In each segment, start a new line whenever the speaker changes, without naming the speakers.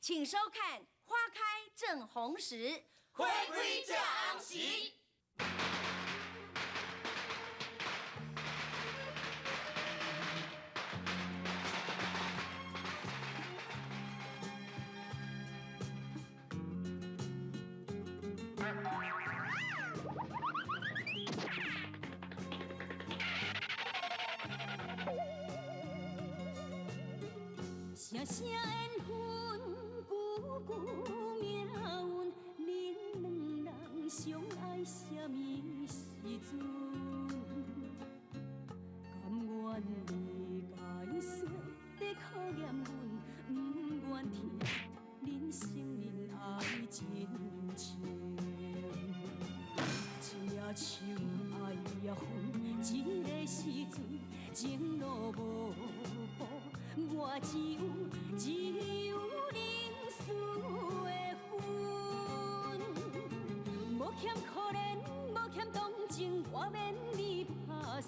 請收看《花開正紅時》，
花開正紅時。
聲聲緣分，久久命運，恁兩人相愛啥物時陣？甘願理解說在考驗阮，毋願聽恁承認愛真情。一領手愛也分，這个時陣情路無步，我只有認輸的份。無欠可憐，無欠同情，我免你拍算。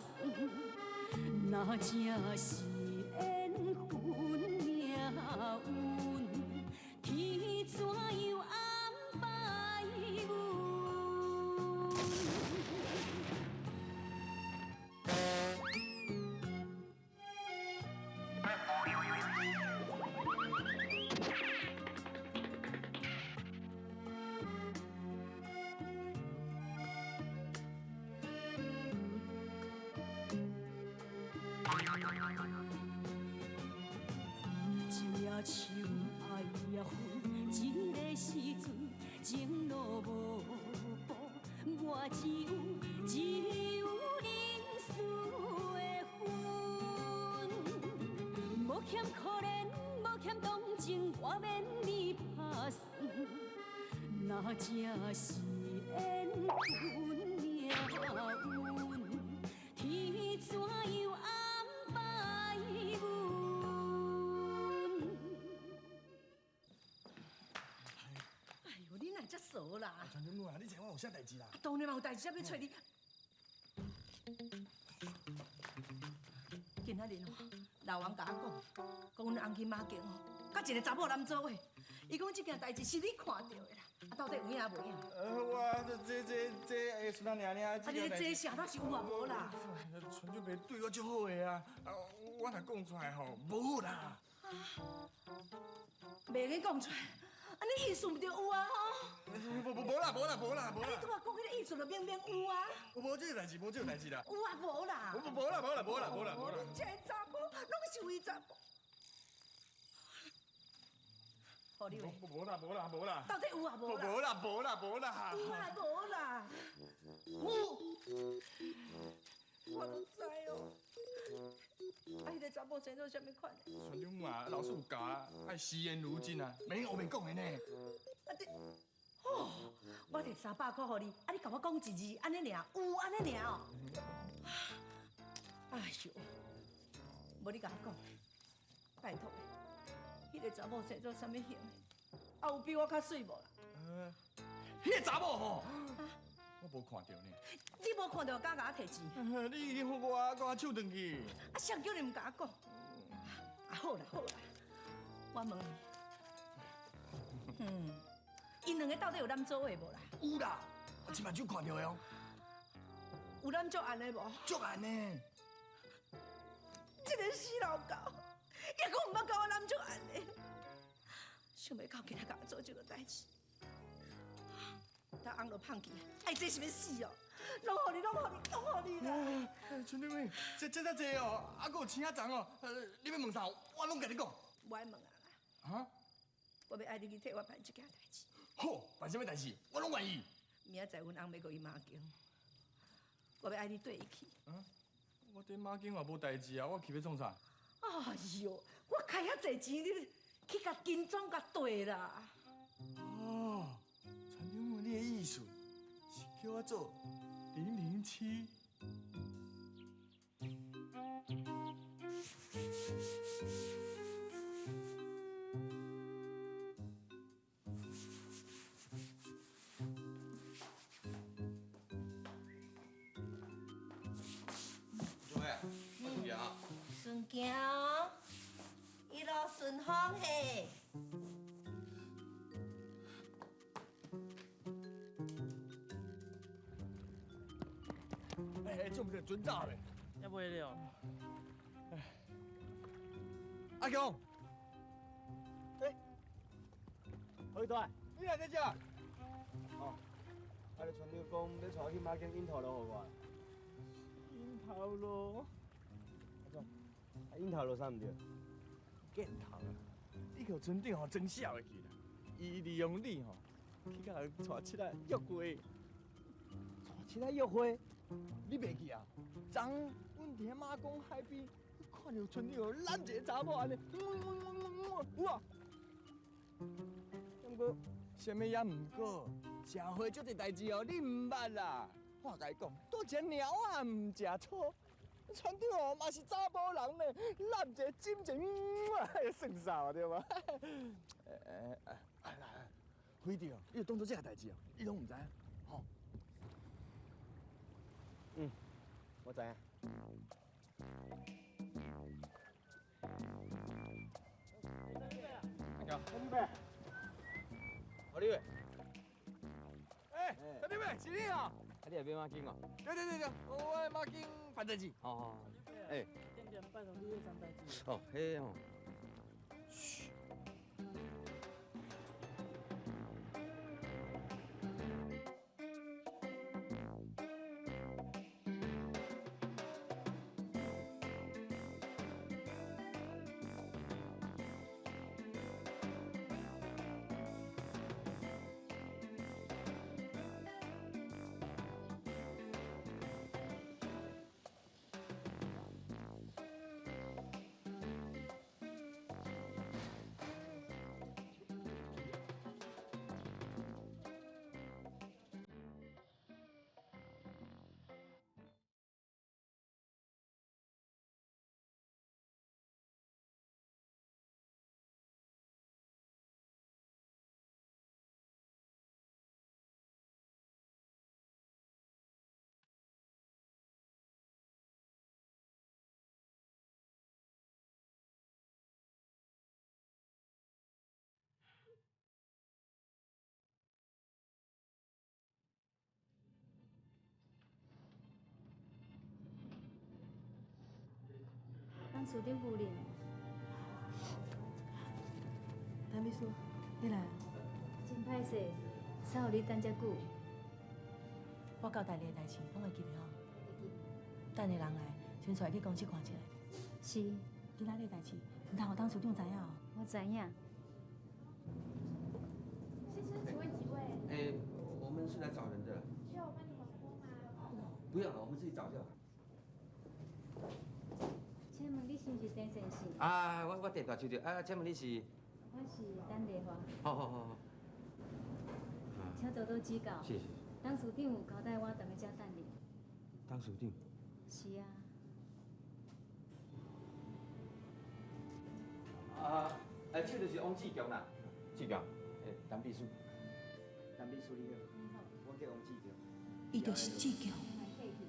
若這是緣分命運，天怎樣安排阮？一領手愛也分，這个時陣情路無步，我只有認輸的份。無欠可憐，無欠同情，我免你拍算。若這是緣分命運，天怎樣安排阮？
哎喲，你哪會遮傻啦？
傳長母啊，你知我有啥代誌啦？
啊，當然嘛有代誌才欲揣你。今仔日哦，老王共我講，講阮翁去媽宮哦，佮一個查某男做伙。伊講這件代誌是你看著的啦，啊，到底有影無影？
我這孫仔娘娘。
啊，你這啥？那是有啊無啦？
傳長伯對我足好的啊，啊，我若講出來吼，無好啦。
啊，袂免講出來，啊，你意思毋著有啊吼？
無無無啦，無啦，無啦，無啦。
你拄仔講彼个意思就明明有啊。
無這個代誌，無這個代誌啦。
有啊無啦？
無無啦，無啦，無啦，無啦，無啦。
你這個查某，攏是為查某。予你話。
無啦，無啦，無啦。
到底有啊無啦？
無啦，無啦，無啦。
有啊無啦？有。我都知哦。啊，彼个查某生做啥物款的？
船長母啊，老師有教啊，愛惜言如金啊，免烏白講的呢。
啊這，哦，我提300箍予你，啊你共我講一字，按呢爾，有按呢爾哦。哎喲，無你共我講，拜託，彼个查某生做啥物型的？啊有比我較媠無啦？
彼个查某吼，我無看著呢。
你無看著，敢共我提錢？
你已經予我，閣我手轉去。
啊，誰叫你毋共我講？啊，好啦好啦，我問你，𪜶兩个到底有攬做伙無啦？
有啦，我親目睭看著的哦。
有攬足絚的無？
足絚的。
這个死老狗，猶閣毋捌共我攬足絚的，想袂到今仔共我做這个代誌。他翁就放棄，哎，這是欲死哦！攏予你，攏予你，攏予你啦！
村長妹，這遮濟哦，啊，閣有青仔欉哦，你欲問啥，我攏共你講。
無愛問啊啦。
啊？
我欲愛你去替我辦這件代誌。
好，辦啥物代誌，我攏願意。
明仔載阮翁欲閣去媽宮，我欲愛你綴伊去。
啊？我佇媽宮嘛無代誌啊，我去欲創啥？
哎喲，我開遐濟錢，你去共金裝共綴啦。
哦，村長母，你的意思是叫我做007？
做咩？我出去啊！
順行，一路順風嘿。
哎，这毋是准早咧？
犹未了。
阿强，哎，
何大，
你来在这？
哦，啊，你村长讲欲带我去马经引头路予我。
引头路？
阿怎？啊，引头路啥毋对？
见头啊！你予村长吼装痟会去啦，伊利用你吼去共人带七仔约会。
带七仔约会？
你袂记啊？昨阮伫马公海边看著村长揽一个查某按呢，有啊。
毋过，
啥物也毋过，社会足济代志哦，你毋捌啦。我共你讲，倒一个猫仔毋食草，村长哦嘛是查埔人呢，揽一个枕一个，会算啥对无？哎哎哎，辉弟哦，你就当做这个代志哦，你拢毋知影，吼？
嗯，我知影。
阿强，陈伯，何立伟，
哎，陈立伟，是你哦。
啊，你也欲马经哦？
对对对对，我欲马经办代志。
好好，哎，
点点拜托你彼桩代志。
哦，彼吼。嘘。
董事长夫人，
陈秘书，你来。
真歹势，耽误你等遮久。
我交代你的代志，拢会记得吼。
会记。
等下人来，先带去公司看一下。
是。
今仔日的代志，毋通予董事长知影哦。
我知影。
先生，请问几位？
哎，我们是来找人的。
需要我帮你们拨吗？
不用了，我们自己找就好。
请问你是毋是陈先生？
啊，我电话收著。啊，请问你是？
我是陈丽华。
好好好好。
请多多指教。
是是。
董事长有交代我踮咧遮等你。
董事长。
是啊。
啊，哎，这就是王志强啦，志强，哎，陈秘书。
陈秘书你好，我叫王志强。
伊就是志强。
莫客气，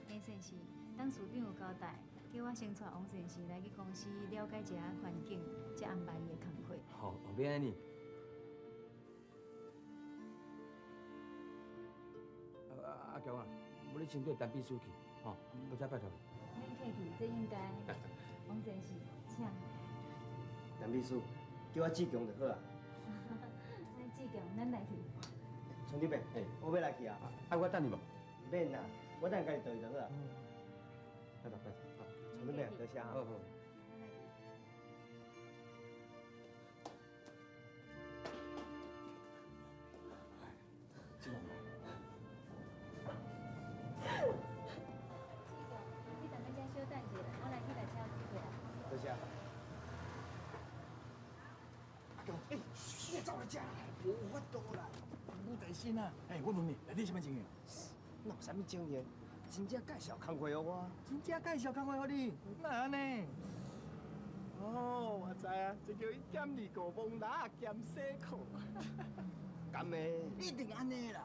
陈先生，董事长有交代，叫我先带王先生来去公司了解一下环境，才安排伊的工课。
好，欲按呢。啊阿强啊，无你先缀陈秘书去，吼，无再拜托你。
免客气，这应该。王先生，请。
陈秘书，叫我志强就好啊。
志强，咱来去。
村长伯，我欲来去啊。
啊，我等你无？
免啦，我等下家己倒去就好啊。
拜托拜托，
村长伯，多谢啊。
好好。
志强，你踮咧遮小等一下，我来去共车接过来。
多谢。
阿强，哎，你走来遮啦，无法度啦，母在身啊！哎，我问你，内底啥物情形？
哪有啥物情形？真正介绍工课予我。
真正介绍工课予你？哪会按呢？哦，我知啊，这叫伊减二五摸篮兼洗裤。
敢的？
一定按呢啦。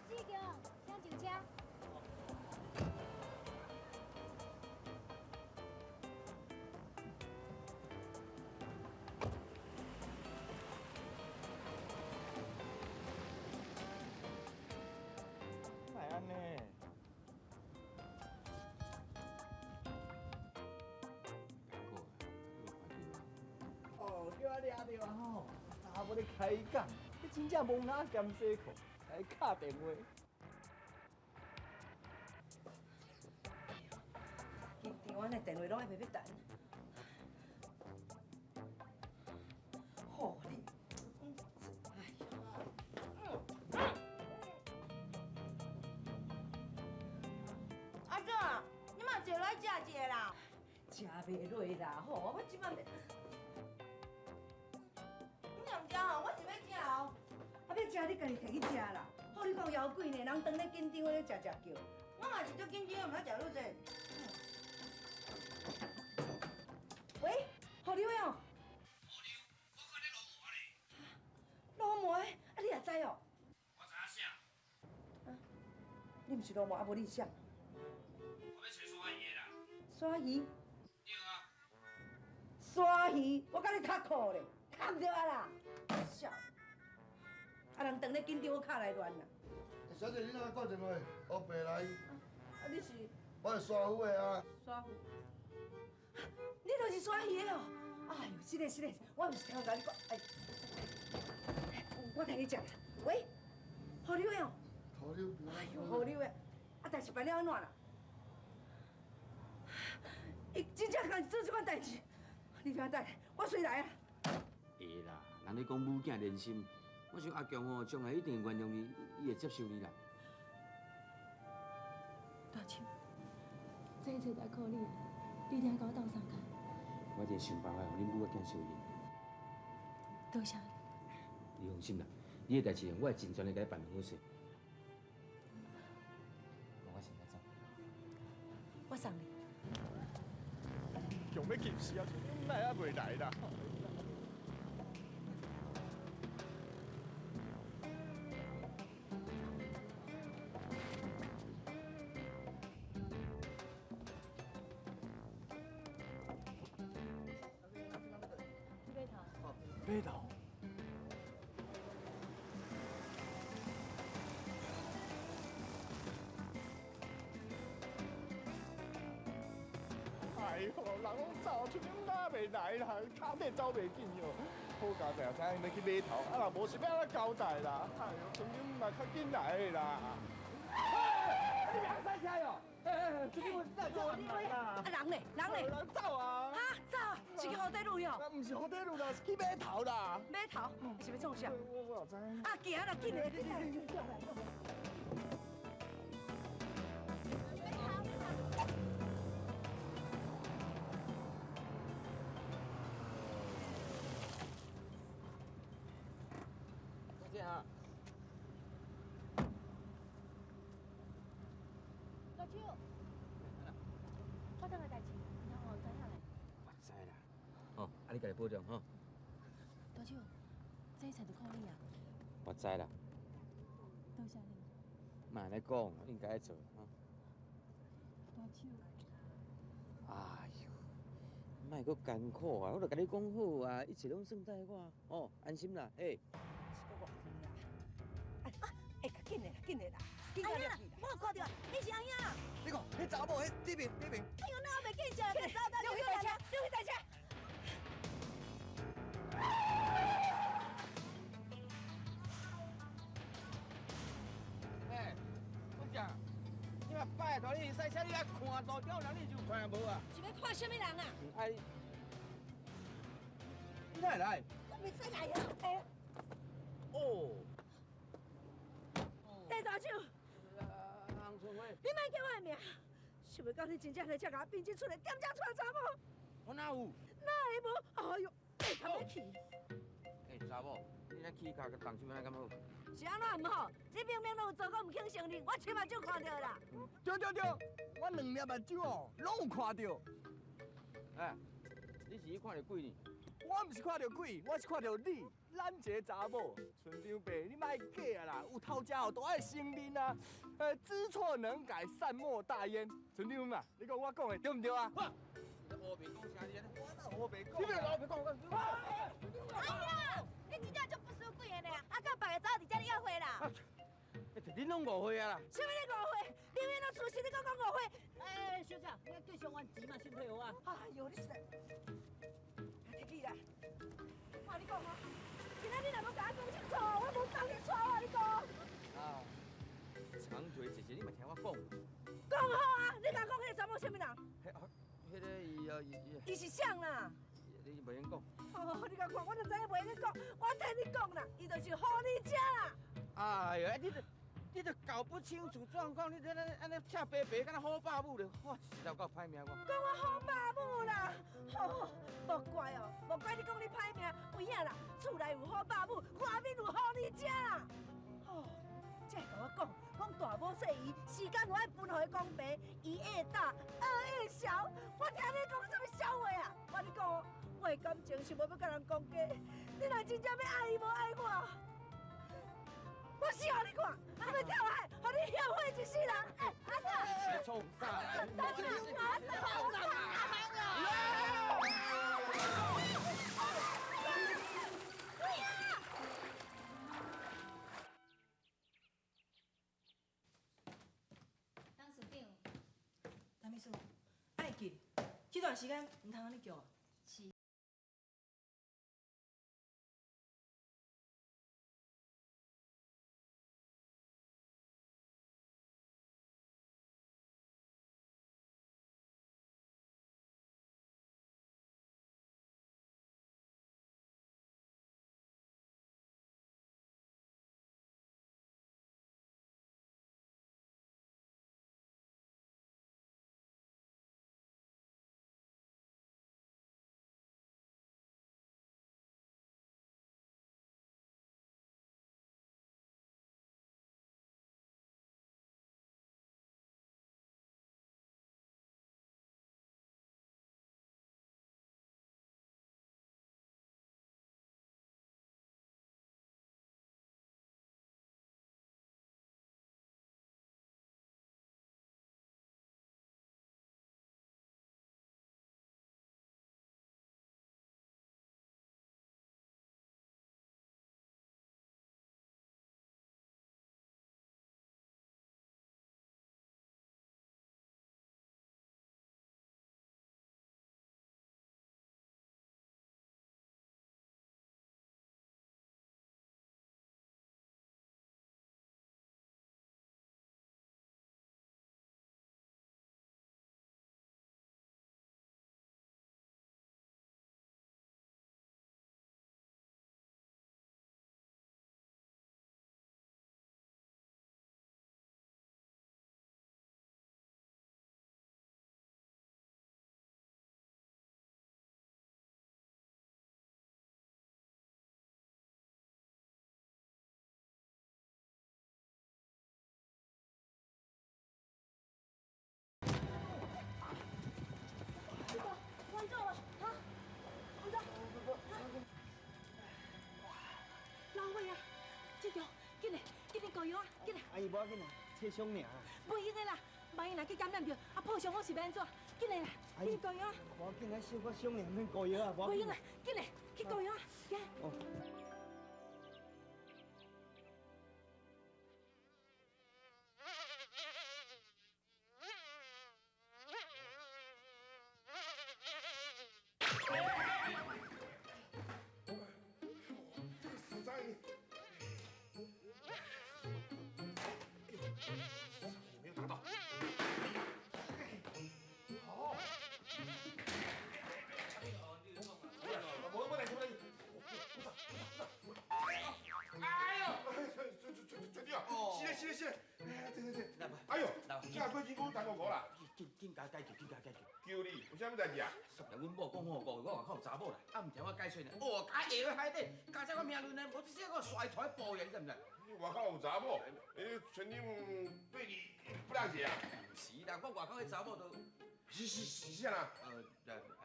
志强，请上车。
叫我掠著啊吼！查某咧开讲，你真正摸哪兼西裤，来敲电话。
紧张，我那电话拢还袂欲弹。好你，哎呦！
阿嫂，你嘛坐来食一个啦？
食袂落啦吼，我这摆。
你若毋食吼，我是欲食哦。
啊，欲食你家己提去食啦。好，你够枵鬼呢，人当咧紧张咧食食叫。
我嘛是足紧张，毋通食愈济。
喂，何刘哦？
何刘，我看咧落毛咧。
落毛？啊，你也知哦？
我知影啥。
啊，你毋是落毛，啊无你是啥？
我欲揣鲨鱼的啦。
鲨鱼？
对啊。
鲨鱼，我共你较苦咧，较毋对啊啦。笑。啊，人当咧紧张，我敲来乱啦。
小姐，你哪挂电话？乌白来。
啊，你是？
我是沙夫的啊。
沙夫。你就是沙鱼的哦。哎呦，是嘞是嘞，我毋是听共你讲，哎，我替你接。喂，何柳的哦。
何柳。
哎呦，何柳的，啊，代志办了按怎啦？伊真正共做这款代志，你听等，我随来啊。
会啦，人咧讲母囝连心。我想阿强吼，将来一定会原谅你，伊会接受你啦。
大手，这一切都靠你，你一定共我斗相共。
我一定想办法，予恁母仔囝相认。
多谢你。
你放心啦，你的代志我会尽全力共你办好势。我先走。
我送你。
强欲急死啊！哪会还袂来啦？码头。哎呦，人拢走，村长哪袂来啦？跤底走袂紧哟。好佳哉，知影欲去码头，啊若无是欲按怎交代啦？哎呦，村长嘛较紧来的啦。你别塞车哟！哎，村长，我来啦！
啊，人呢？人呢？
人走啊！
哈，走啊！是去湖底路哟？
毋是湖底路啦，是去码头啦。
码头？是欲创啥？
我也知。
啊，行啦，紧来，紧来。
小姐啊。
大手，发生的代志，你有知影咧？
我知啦。哦，啊你家己保重吼。
大手，这一切就靠你啊。
我知啦。
多谢你。
莫按呢讲，应该做吼。
大手。
哎呦，莫阁艰苦啊！我著共你讲好啊，一切拢算在我，哦，安心啦，嘿。
哎，较紧的啦，紧的啦，紧
阿英，我有看著，你是阿英。
你看，彼查某彼这边这边。
哎呦，那我袂紧张，走走，
溜去台车，溜去台车。
哎，我讲，你若拜托你赛车，你来看路中人，你就看无啊？
是欲看啥物人啊？
哎，你哪会来？
我袂使来啊！
哦。
戴大手，
洪春花，
你莫叫我的名，想袂到你真正来遮共我变这出来，踮遮娶查某。
我哪有？
哪会无？哎呦，会通欲去。
欸，查某，你那起跤佮动手按呢敢好？
是按怎毋好？你明明拢有做，阁毋肯承认，我亲目睭看著啦。
对对对，我两粒目睭哦，拢有看著。
哎，你是去看著鬼呢？
我毋是看著鬼，我是看著你，咱一个查某。村长伯，你莫假啊啦，有头食哦，都爱承认啊。知错能改，善莫大焉。村长嘛，你讲我讲的对毋对啊？
你乌白讲啥你？
我哪乌白讲？
你别乌白讲，我。
哎呀，你真正足不输鬼的呢！啊，佮别个查某伫遮你约会啦？
恁拢误会啊啦！
啥物咧误会？明明拢事实，你阁讲误会？
哎，小姐，你继续还钱嘛，先退予我。
哎呦，你实在，提起啦！你若無共我講清楚，我無放你帶我，你講。
啊，長腿姐姐，你嘛聽我講。
講好啊，你共講彼個查某啥物人？
彼個伊啊伊。
伊是誰啦？
你袂用講。
哦，你共看，我就知影袂用講，我替你講啦，伊就是狐狸精啦。
哎呦，你都搞不清楚狀況，你這按呢赤白白，敢若虎爸母咧，我實在夠歹命我。
講我虎爸母啦，吼，莫怪哦，莫怪你講你歹命，有影啦，厝內有虎爸母，外面有狐狸精啦。吼，才會共我講，講大某細姨，時間有愛分予伊公平，伊愛大，惡愛小，我聽你講啥物痟話啊？我跟你講，我的感情是無欲共人講假，你若真正欲愛伊，無愛我。我死予你看，我欲跳海，予你後悔一世人。欸，阿嫂，
是創啥？
等下，阿嫂，阿
董事長，
陈秘书，爱记，这段时间毋通按呢叫我。
是。
老伟啊，这条，紧来，紧来膏药啊，紧来。
阿姨，无要紧啦，切伤尔。
袂用的啦，万一若去感染著，啊破伤风是欲按怎？紧来啦，紧膏药啊。
无要紧，咱小可伤尔，免膏药啊。
袂用啦，紧来，去膏药啊，行。
哦。
哎呦，这过金讲等我啦。
紧紧解决，紧解决。
求你，有啥物代志啊？
昨日阮某讲好，五月我外口有查某来，啊，毋听我解说呢。哦，加下咧海底，加这我命论呢，无这个甩头报应，你知毋知？
你外口有查某？你村长对你不了解啊？
毋是啦，我外口彼查某都。
是是是啥啦？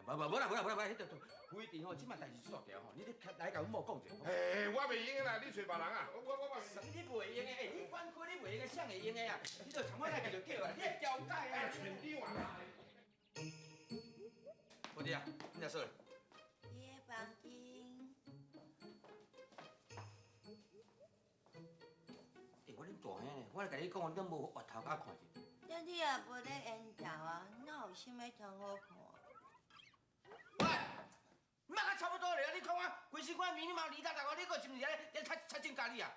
无无无啦无啦无啦，彼个非定吼，这摆代志出大条吼，你咧来共阮某讲者。
嘿，我袂用的啦，你揣别人啊，我我我。
你袂用的，欸，你管区你袂用的，谁会用的啊？你著参我来继续叫啊，你会调解啊？
村长啊。
我弟啊，你哪说咧？
伊的房间。
欸，我恁大兄呢，我咧共你讲，你拢无回头共我看者。
那你也无咧缘投啊，哪有啥物通好看？
喂，莫甲差不多咧，你看我，規身軀密密麻麻離搭搭我，你閣是毋是咧咧插插針教你啊？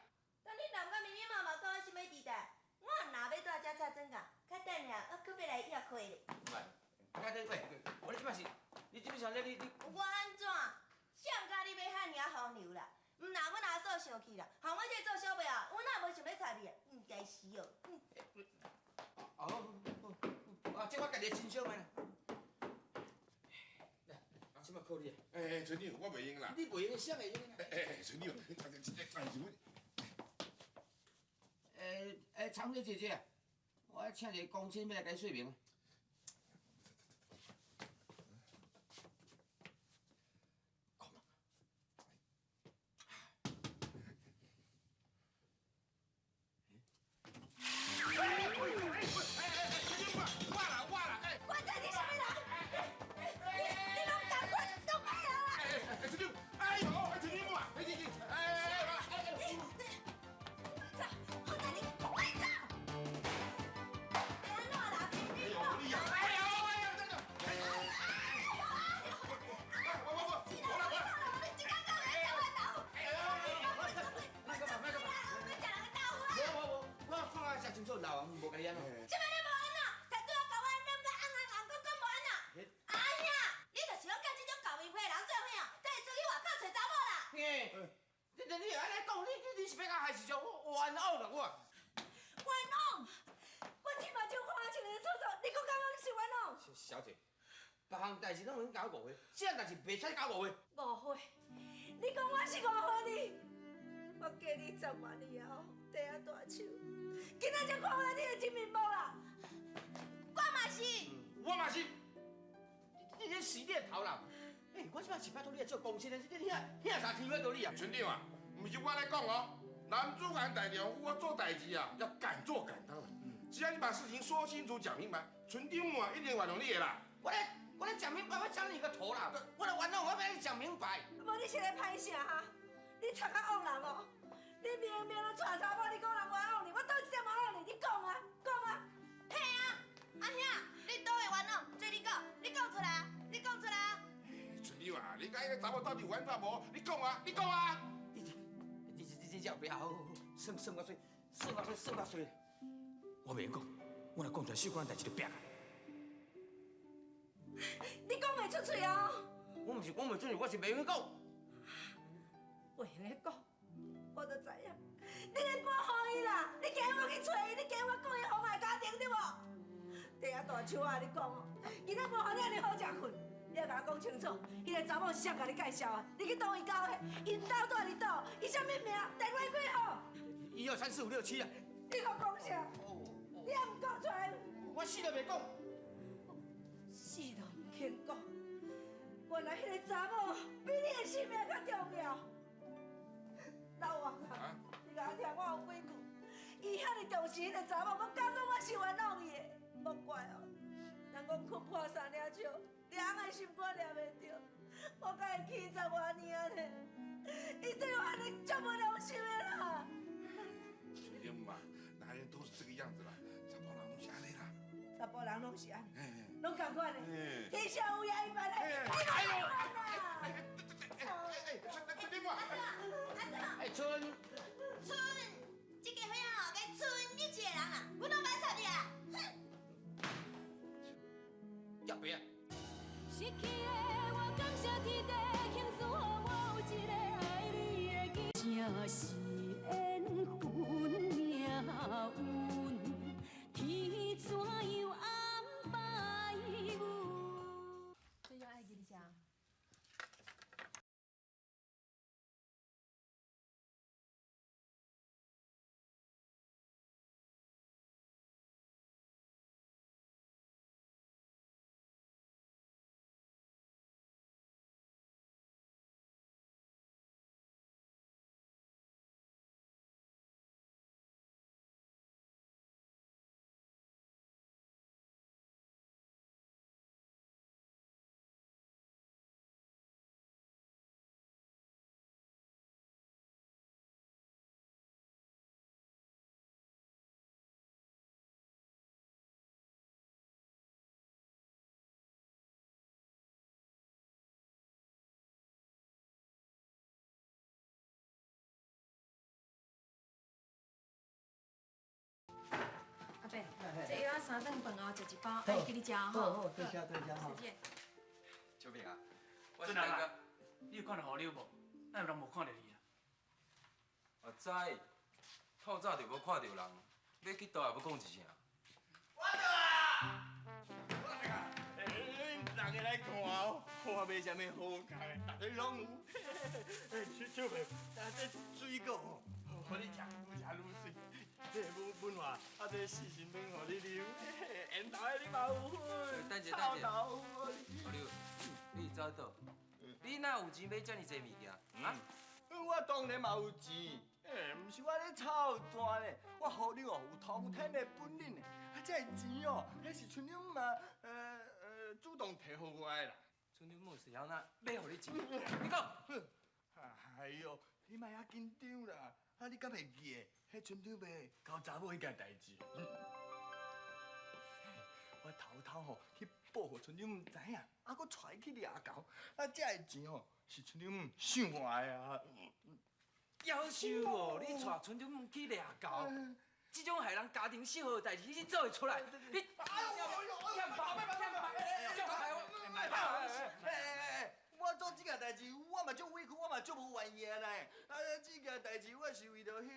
但你男甲密密麻麻講我啥物地帶？我若欲蹛遮插針甲，較等下我閣欲來約會咧。
喂，啊你喂，我你這擺是，你這擺是咧你你。
我按怎？誰教你欲遐爾仔風流啦？毋若阮阿嫂生氣啦，予我這個做小妹啊，阮也無想欲插你啊，毋該死哦！
哦，啊，這我家己的欣賞的啦。來，啊，這擺靠你啊。
哎，村長，我袂用啦。
你袂用，誰會用啦？
哎，村長，你這這這這是阮。
欸，長姐姐姐，我請一個公親欲來共你說明。老王無共你按怎？
這擺你無按怎，才拄仔共我諗甲紅紅紅，閣講無按怎？哎呀，你就是攏佮這種厚面皮的人做伙哦，才會出去外口揣查某啦。
嘿，你你你按呢講，你你你是欲共害是種冤枉啦我？
冤枉！我這目睭看像你錯錯，你閣感覺你是冤枉？
小姐，別項代誌攏會共我誤會，這項代誌袂使共我誤會。
誤會？你講我是誤會你？我嫁你十外年啊，地仔大手，今仔才看出來你的真面目啦！
我嘛是，
我嘛是，你你死你的頭啦！欸，我這擺是拜託你來做公親的，你遐遐啥天花道理啊？
村長啊，毋是我咧講哦，男子漢大丈夫，我做代誌啊，要敢做敢當。只要你把事情說清楚、講明白，村長啊一定原諒你的啦。
我咧講明白，我講你個頭啦！我來原諒，我欲你講明白。
無你是咧歹啥哈？你插較惡人哦！你明明攏娶查某，你講人冤枉你，我佗一點冤枉你？你講啊，講啊！
嘿啊，阿兄，你佗會冤枉？做你講，你講出來，你講出來。
村長啊，你講彼个查某到底有按怎無？你講啊，你講啊！
你你你你這後壁好，算算我衰，算我衰，算我衰。我袂用講，我若講出來，小可代誌就變啊。
你講袂出喙啊？
我毋是講袂出喙，我是袂用講。
袂用講，我就知影，你咧保護伊啦，你驚我去揣伊，你驚我講伊妨礙家庭對無？地仔大樹仔，你講哦，囡仔無予你按呢好食睏，你愛共我講清楚，彼个查某是誰共你介紹的？你去佗位交的？𪜶兜住佇佗？伊啥物名？電話幾號？
一二三四五六七啊！
你閣講啥？你也毋講出來？
我死都袂講，
死都毋肯講。原來彼个查某比你的性命較重要。老王啊，你共我聽我有幾句？伊遐爾重視彼个查某，閣敢講我是冤枉伊的，莫怪哦。人講睏破三領笑，掠翁的心肝掠袂著。我共伊起十外年啊咧，伊對我按呢足無良心的啦。
春英嘛，男人都是這個樣子啦，查埔人攏是按呢啦。
查埔人攏是按呢，攏仝款的，天下烏鴉一般黑。
哎呦！哎哎，春春英嘛，
哎春
春，這家伙吼，共春你一個人啊，阮攏袂插你啊！哼！
叫別啊！
失去的我感謝天地，幸賜予我有一個愛你的機會。這是緣分命運，天怎樣安排阮？
這樣愛啉啥？伯，這藥仔三頓飯後食一包，愛記得食吼。
好，好，多謝多謝吼。
再見。
小平啊，我
俊男啊，你有看著河流無？哪有人無看著你啊？
我知，透早就無看著人，欲去佗也欲講一聲。
我倒啊！我倒啊！恁逐个來看哦，我買啥物好食的，逐个攏有。小小平，啊這水果吼，予你食，愈食愈媠。這文華，啊這四神湯予你啉，緣投的你嘛有份。
等者等者，
臭
河流，你是走佗？你哪有錢買遮爾濟物件？啊？
我當然嘛有錢，欸，毋是我咧操蛋咧，我河流哦有通天的本領的，啊，這個錢哦，彼是村長嘛，主動提予我的啦。
村長母是曉哪買予你錢？你講。
哎喲，你莫遐緊張啦，啊，你敢會記得彼村長伯交查某彼件代誌？我偷偷吼去報予村長毋知影，啊，閣帶伊去掠猴，啊，這个錢吼是村長賞我的啊。
夭壽哦，你帶村長母去掠猴，這種害人家庭失和的代誌，你做會出來？你，
哎呦哎呦哎呦！哎，我做這件代誌，我嘛足委屈，我嘛足無怨言嘞。啊，這件代誌我是為著彼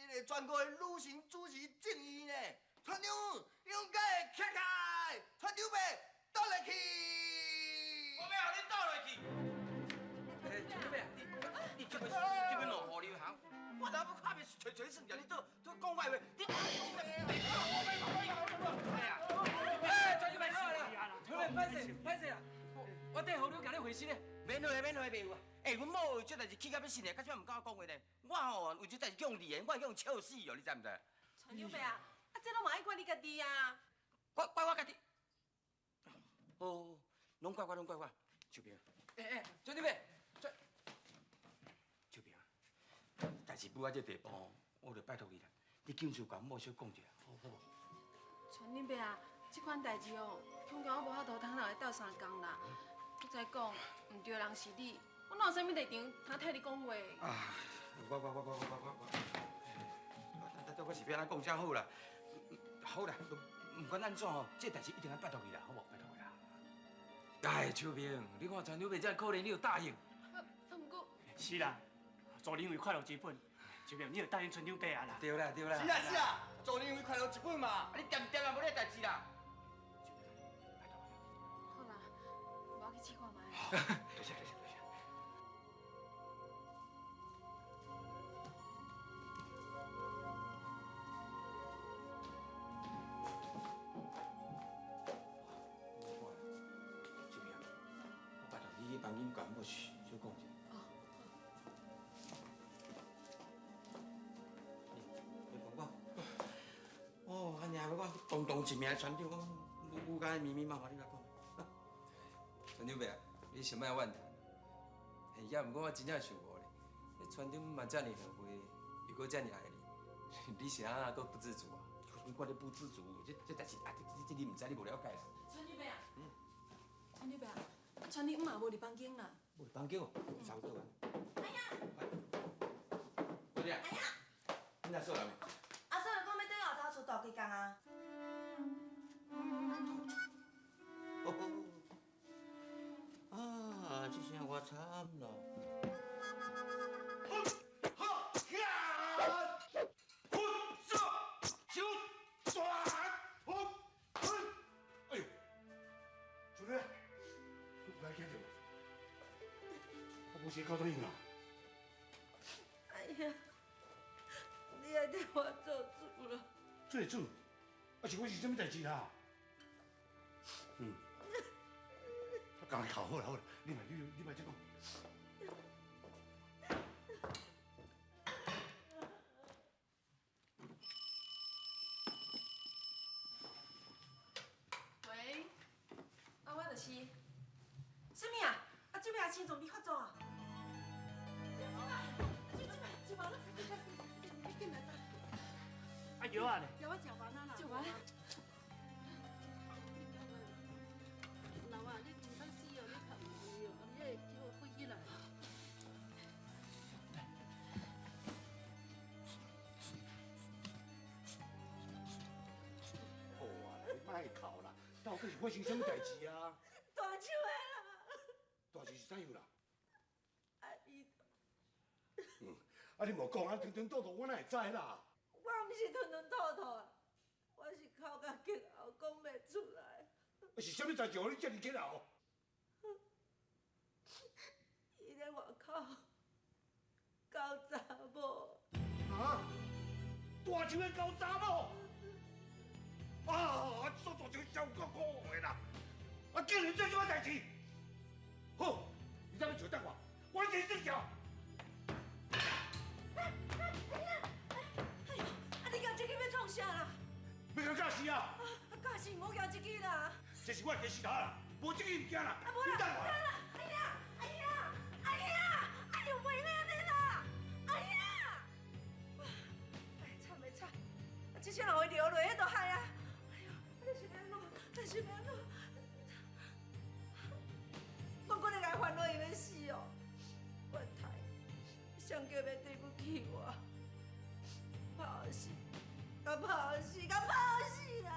個全國的女神主持正義呢。村長勇敢的站起來，村長伯倒落去。
我欲予你倒落去。欸，村長伯，你這欲落河流行，我若欲看袂揣揣算，你做做講壞話，你。哎，村長伯好啦，村長伯歹勢歹勢啦，我綴河流共你回信咧，
免回免回袂有啊。欸，阮某為這代誌氣甲欲死呢，到這毋敢我講話呢。我吼為這代誌叫人離言，我會叫人笑死哦，你知毋知？
村長伯啊，啊這攏嘛愛怪你家己啊。
怪怪我家己。哦，攏怪我，攏怪我。秋萍。
欸欸，村長伯，
秋萍，代誌舞到這地步吼，我就拜託你啦，你緊厝共阮某小講一下，好好無？
村長伯啊，這款代誌哦，恐驚我無法度通來鬥相共啦。閣再講，毋對的人是你，我哪有啥物立場通替你講話？
啊，我我是欲按怎講才好啦？好啦，毋管按怎吼，這代誌一定愛拜託你啦，好無？拜託你啦。
哎，秋萍，你看村長伯這可憐，你有答應？
啊，毋過
是啦，助人為快樂之本，秋萍，你著答應村長伯啊啦。
對啦對啦。
是啊是啊，助人為快樂之本嘛。
啊，你恬恬啊，無你的代誌啦。
好啦，我去試看覓。
多謝多謝多謝。秋萍，我拜託你去房間共某小講一下。
哦。
你講我，哦，按呢我堂堂一名村長，我有敢密密麻麻你來講。
村長伯，你先莫怨嘆。嘿，也毋過我真正想無咧，彼村長嘛遮爾後悔，又閣遮爾愛你，你是按怎閣不知足啊？
我咧不知足，這代誌啊，這你毋知，你無了解啦。
村長伯啊，村長伯啊，啊村長嘛無佇房間啦。
無佇房間哦，差不多啊。
哎呀！
小姐，
哎呀！
你阿嫂來未？
阿嫂伊講欲轉後頭厝住幾工啊？
啊，這聲我慘咯。
哎呦，主任，你來見著無？我無時搞到應啊！
哎呀，你愛替我做主啦！
做主？啊是我是啥物代誌啦？嗯，我共你哭好啦好啦，你莫你莫這講。
喂，啊我就是。
啥物啊？啊，做咩啊？心脏病發作啊？這擺，你緊來搭。
啊藥仔咧？
藥仔食完啊啦。
食完。
老啊，你唔通死哦！你讀唔對哦，你會叫我飛起來。
这是发生啥物代志啊？
大树的啦。
大树是怎样啦？
啊伊。
嗯，啊你无讲，啊吞吞吐吐，我哪会知啦？
我毋是吞吞吐吐啊，我是口甲结喉讲袂出来。
是啥物代志，予你遮尔结喉？
伊咧外口交查某。
啊！大树的交查某。啊！做大树伤够可恶的啦！啊，竟然做这款代志！好，你在咧等我，我先睡觉。
哎呦，啊你共这支欲创啥啦？
欲共教死啊！
啊，教死毋好举这支啦！
这是我的石头啦，无这支毋惊啦。
啊，无啦，
你等我。
啦！哎呀，哎呀，哎呀，哎呦，袂咧按呢啦！哎呀，哎，惨的惨！啊，这声若予伊流落，彼就害啊！哎呦，你是欲按怎？你是欲按怎？我阁咧共伊烦恼，伊欲死哦！我刣，谁叫欲对不起我？拍予死，共拍予死，共拍予死啦！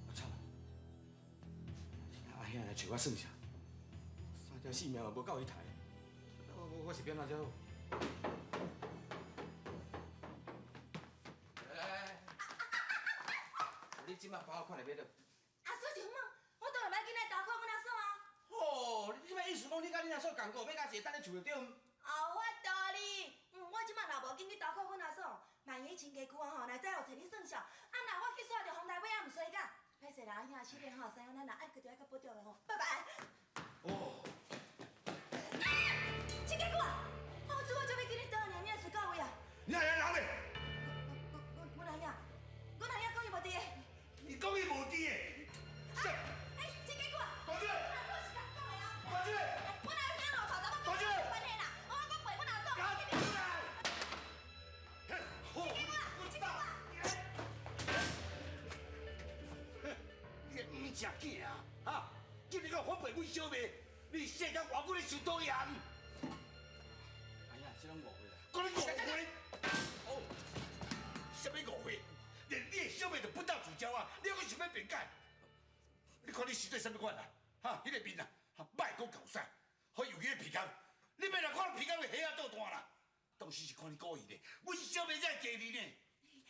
我操！阿兄来揣我算啥？三条性命嘛无够伊刣，我是欲按怎才好？
来来来，你这摆把我看来欲倒？
阿叔就问，我当然欲紧来投靠阮阿嫂啊。
吼，你这摆意思讲你佮恁阿嫂仝顾，欲佮一个等咧厝内对毋？
有法度哩，我这摆若无紧去投靠阮阿嫂，万一亲家舅啊吼，若知予揣你算数，啊若我去煞著风台尾仔毋衰甲，歹势啦，阿兄，失礼吼，师傅咱若爱去就爱较保重的吼，拜拜。
哦。
啊！亲家舅啊，我拄好才欲紧去倒尔，你来揣到位啊？
你阿兄人咧？
阮阿兄，阮阿兄讲伊无伫的。
伊讲伊无伫的。
哎，亲家舅啊！
大姐。
阿嫂是共讲的啊。
大姐。
阮阿兄哦，娶查某
大姐。
有关系啦，我讲陪阮阿嫂。
好。
亲家舅啊，亲家舅啊！
你个毋食囝啊！哈！今日敢反背阮小妹，你世间偌久咧受讨厌？
哎呀，这拢误会啦！
讲你误会？哦，啥物误会？连你的小妹都不当自招啊！你犹阁想欲辩解？你看你生做啥物款啊？哈，彼个面啊，莫阁厚屎，予油去鼻孔，你欲来看鼻孔就黑仔倒弹啦！当时是看你故意的，阮小妹才会嫁你呢。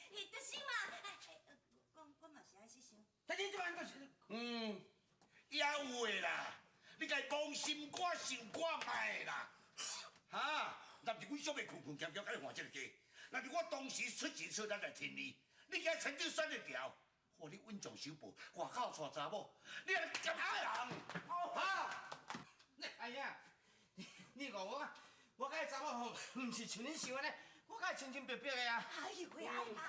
伊就是嘛，哎，我嘛是按呢想。
但你这摆就是，
嗯，也有的啦，你共伊讲心肝想看觅啦，哈？若毋是阮小妹困困俭俭共你换这个家，若是我当时出钱出力来挺你，你今村长选得掉，予你稳重守报，外口娶查某，你按呢甘爱人？哈？
哎呀，你误我，我佮查某吼，毋是像恁想按呢，我佮伊清清白白的啊。
哎呦喂，阿兄啊，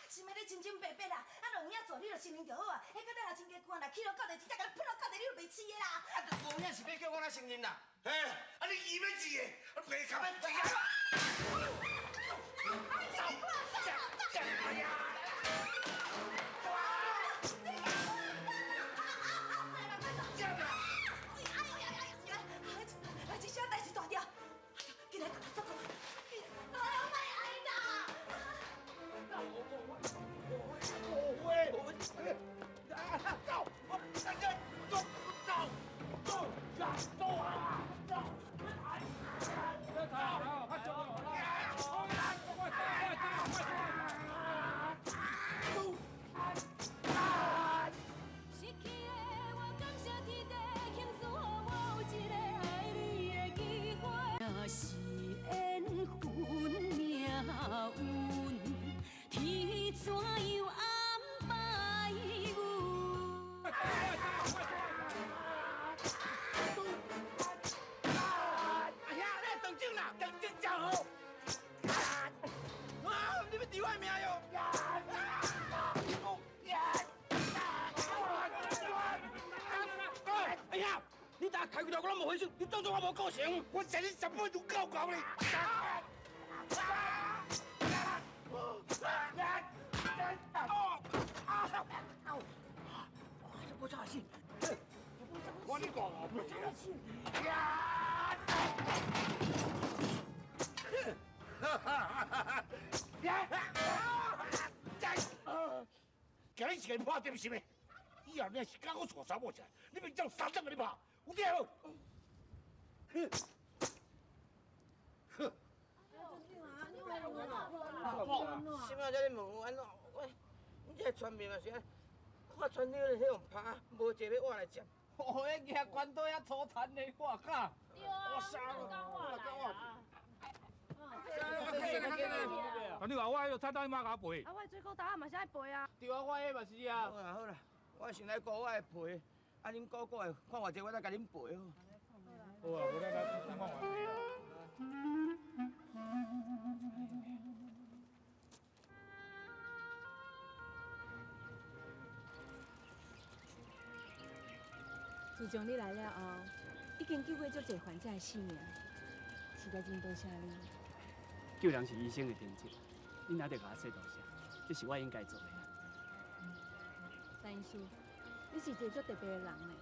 是欲你清清白白啦，啊，就有影做你就承认就好啊。彼个等下亲家舅若起落到地，直接共你喷落到地，你就袂饲的啦。
啊，有影是欲叫我来承认啦？
嘿，啊你伊欲治的，啊袂堪欲治啊！
走，走，
走，哎呀！
哎，这啥代志大条？紧来，甲阿嫂讲。哎呦，莫爱啦！
走，走，走，走，走，走啊！走！
失去的我感谢天地，庆祝予我有一个爱你的机会。若是缘分命运，天怎样安排阮？
阿兄，你当真啦，当真真好。啊！你欲治我的命哟！哎呀，你打开几条我拢无回手，你当作我无顾成？
我知你十八就够够咧。
我走死！
我你讲哦，不是啦。呀！今日是个破点是袂？
伊
以后你若是敢阁娶查某出来，你免照三掌共你拍，有听无？哼！哼！
什么才咧问我按怎？我，你这个传面嘛是按，看船长咧彼用拍，无一个欲我来接。
哦，彼举关刀遐粗残的，我靠！
对啊，我来我。
啊，你话我彼个菜单妈共我赔？
啊，我的水果刀嘛是爱赔啊。
对啊，我彼嘛是啊。
好啦好啦，我先来顾我的赔，啊，恁顾顾的，看偌济我再共恁赔好。
好啊，无咱来看看偌济啊。
自从你来了后，已经救过足济患者的性命，实在真多谢你。
救人是医生的天职，你若著共我说多谢，这是我应该做的。
陈医师，你是一个足特别的人呢，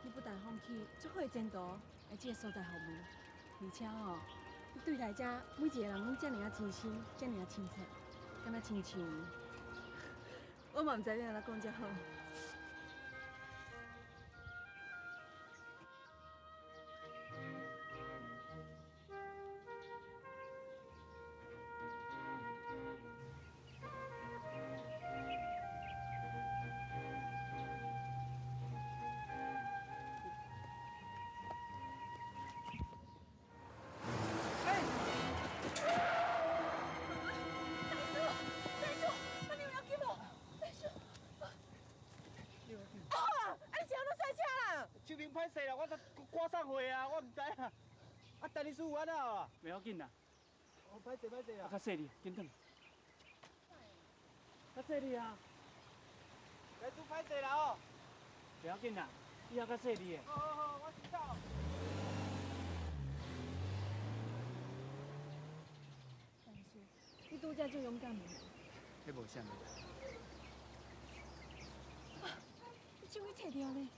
你不但放弃足好的前途来这个所在服务，而且吼，你对待遮每一个人拢遮尔仔真心，遮尔仔亲切，敢若亲像，我嘛毋知欲按怎讲才好。
歹势啦，我都赶送货啊，我毋知啊。啊，陈医师有按怎啊？
袂要紧啦。
哦，歹势歹势啦。
较细腻，紧转来。较细腻啊！
来做歹势啦哦。
袂要紧啦，以后较细腻的。
好好好，我知道。
陈医师，你拄才足勇敢的。
彼无啥物。
啊！你手去切掉呢？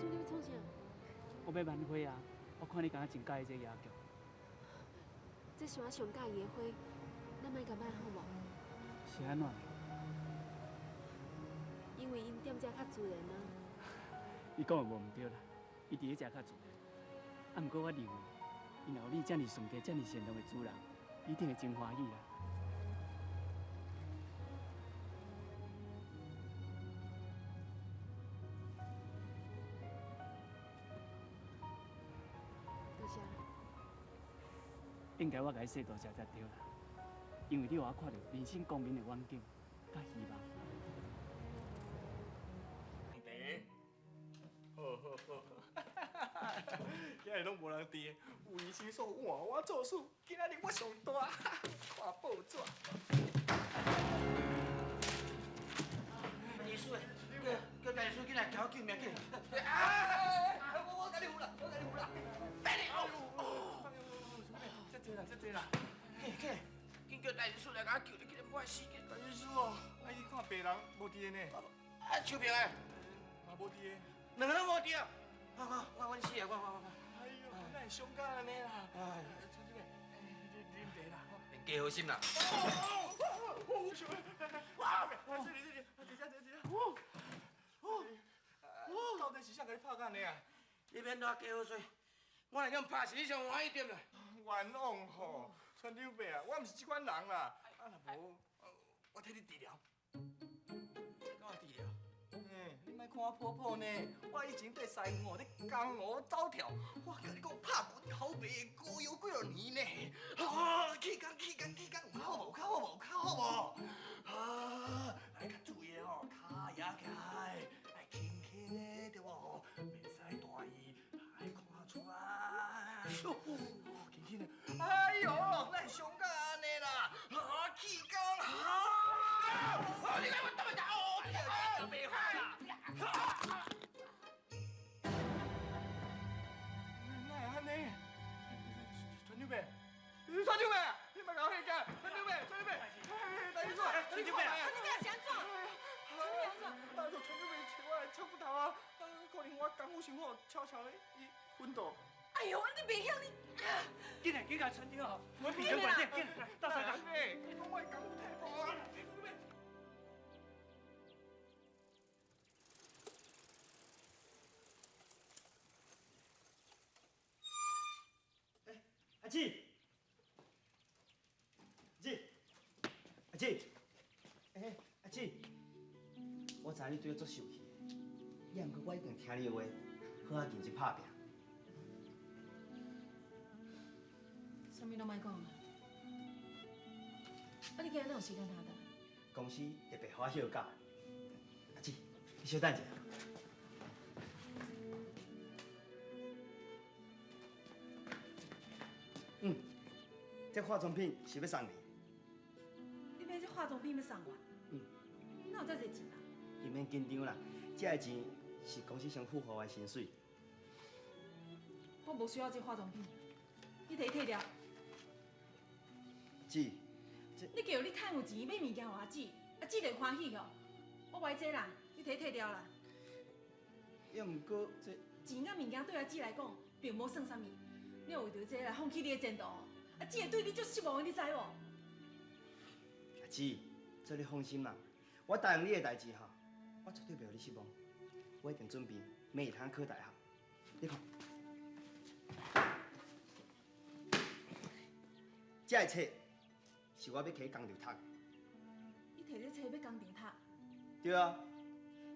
你欲创啥？
我欲挽花啊！我看你敢若真佮意这野菊。
这是我上佮意的花，咱莫共卖好无？
是按怎？
因为𪜶踮遮较自然啊。
伊讲的无毋对啦，伊伫咧遮较自然。啊，毋过我认为，伊若有你遮尔纯洁、遮尔善良的主人，一定会真欢喜啦。应该我共你说多谢才对啦，因为你予我看到人生光明的远景，佮希望。
好好好，今日拢无人伫，有医生说换我做事，今仔日我上大，看报纸。
医师，叫大师紧来交救命紧！
啊！我共你扶啦，我共你扶啦。
等你哦。
这济啦，这济啦。
去去，紧叫大师来共我救，你今日我死
大师哦，啊，去看病人无伫的呢。
啊，秋萍的。
嘛无伫的。
两个拢无伫啊！我我我阮死啊！我我我。
哎呦，哪会伤到按呢啦？哎，春姐，你啉茶啦。
免加好心啦。
哇！这里这里，这这这这。哦哦，到底是啥共你拍到按呢啊？
你免乱加好势，我若欲拍死你上欢喜著啦。
冤枉吼，村长伯啊，我毋是这款人啦。啊，若无，我替你治疗。这敢有治疗？嘿，你莫看我婆婆呢，我以前缀师傅哦咧江湖走跳，我共你讲拍拳头袂高腰几落年呢。啊，气功气功气功，有较好无？有较好无？有较好无？啊，来较注意哦，跤压起来，来轻轻的对无？袂使大意，爱看出来。哦，轻轻的，哎呦，哪会伤到按呢啦？啊，气功，啊！你来我倒来哦，袂好啦！哪会按呢？船长伯，船长伯，你莫共我吓惊！船长伯，船长伯，哎，大师兄，
船长伯，
船长伯是按怎？船长伯按怎？
当初船长伯找我来敲骨头啊，可能我功夫伤好，悄悄的伊昏倒。
哎呦，你袂晓你！
紧来，紧来，船长吼，阮变成馆长，紧来，斗相共。
你讲我的功夫退步啊！
阿姊，阿姊，阿姊，欸，阿姊，我知影你对我足受气的，也毋过我已经听你的话，好仔认真拍拚。
啥物拢莫讲啦，啊，你今日哪有时间通转来？
公司特别予我休假。阿姊，你小等一下。嗯，这化妆品是欲送你。
你买这化妆品欲送我？
嗯。
哪有遮济钱啊？
你免紧张啦，这个钱是公司先付予我的薪水。
我无需要这化妆品，你提去退掉。
姊，这
你叫你趁有钱买物件予阿姊，阿姊就会欢喜哦。我无爱这啦，你提去退掉啦。
也毋过这
钱佮物件对阿姊来讲，并无算啥物。你若为著这来放弃你的前途，阿姊会对你足失望的，你知无？
阿姊，这你放心啦，我答应你的代志吼，我绝对袂予你失望。我一定准备明日通考大学。你看，这个册是我欲提去工厂读的。
你提这册欲工厂读？
对啊，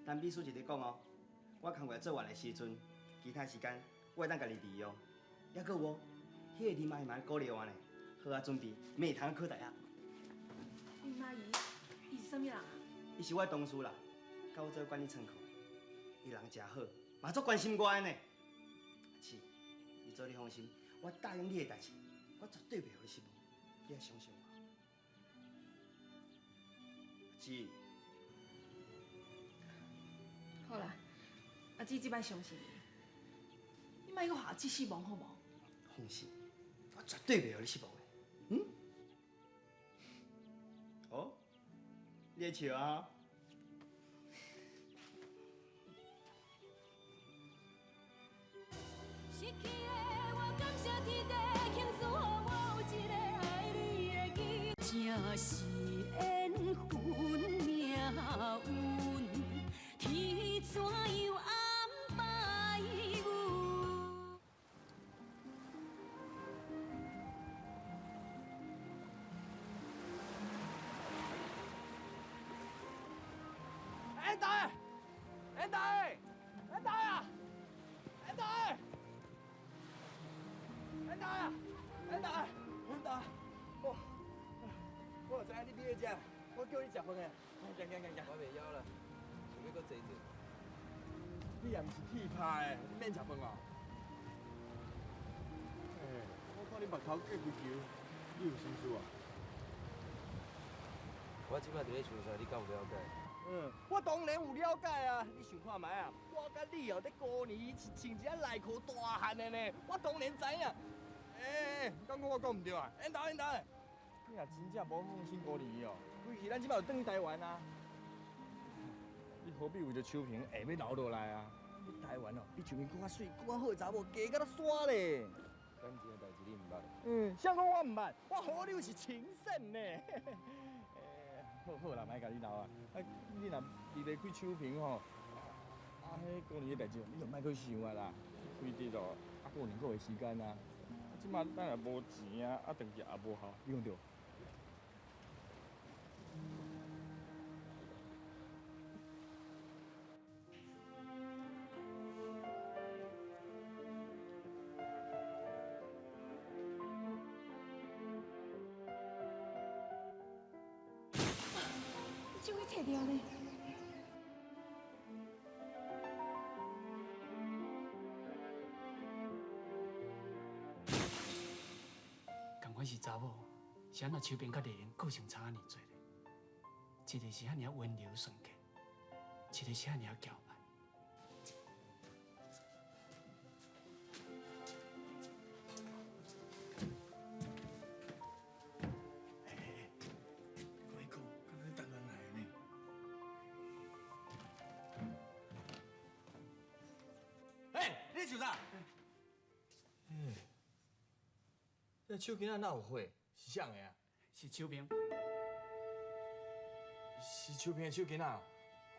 陈秘书一直讲哦，我工课做完的时阵，其他时间我会当家己利用。抑阁有哦，彼个林阿姨嘛鼓励我呢，好仔准备，明日通考大学。
林阿姨，伊是啥物人啊？
伊是我的同事啦，佮我做管理窗口。伊人诚好，嘛足关心我的呢。阿姊，你做你放心，我答应你的代志，我绝对袂予你失望。你爱相信我。阿姊，
好啦，阿姊这摆相信你，你莫阁予阿姊失望好无？
放心，我绝对袂予你失望的。嗯？哦，你在笑啊？
失去的我感谢天地，庆赐予我有一个爱你的机会。这是缘分命运，天怎样安排阮？
哎，大爷，哎，大爷，哎，大爷，哎，大爷，哎，大爷，哎，大爷，哎，大爷，我知影你伫咧遮，我叫你食饭的，来，行行行行。
我袂枵啦，想欲阁坐坐。
你也毋是铁拍的，你免食饭哦。哎，我看你目头结规球，你有心事啊？
我这摆伫咧想啥，你敢有了解？
嗯，我当然有了解啊！你想看觅啊？我佮你哦，伫过年是穿一个内裤大汉的呢，我当然知影。欸，敢讲我讲毋对啊？缘投缘投，你若真正无放心孤儿哦，规气咱这摆有转去台湾啊。你何必为著秋萍下欲留落来啊？你台湾哦，比秋萍阁较媠、阁较好的查某，加甲落山咧。
感情的代志你毋捌？
嗯，谁讲我毋捌？我予你有是情圣呢。好好啦，莫共你闹啊！啊，你若离袂开秋萍吼，啊，彼过年的代志，你就莫阁想啊啦。开得咯，啊，阁有两个月时间啊。啊，这马咱也无钱啊，啊，转去也无效，你讲对无？
揣著呢。
仝款是查某，是按怎秋萍佮丽玲个性差遐尔济咧？一个是遐尔温柔纯洁，一个是遐尔骄傲。
你想啥？嗯，这手巾仔哪有火？是啥的啊？
是秋萍。
是秋萍的手巾仔。啊，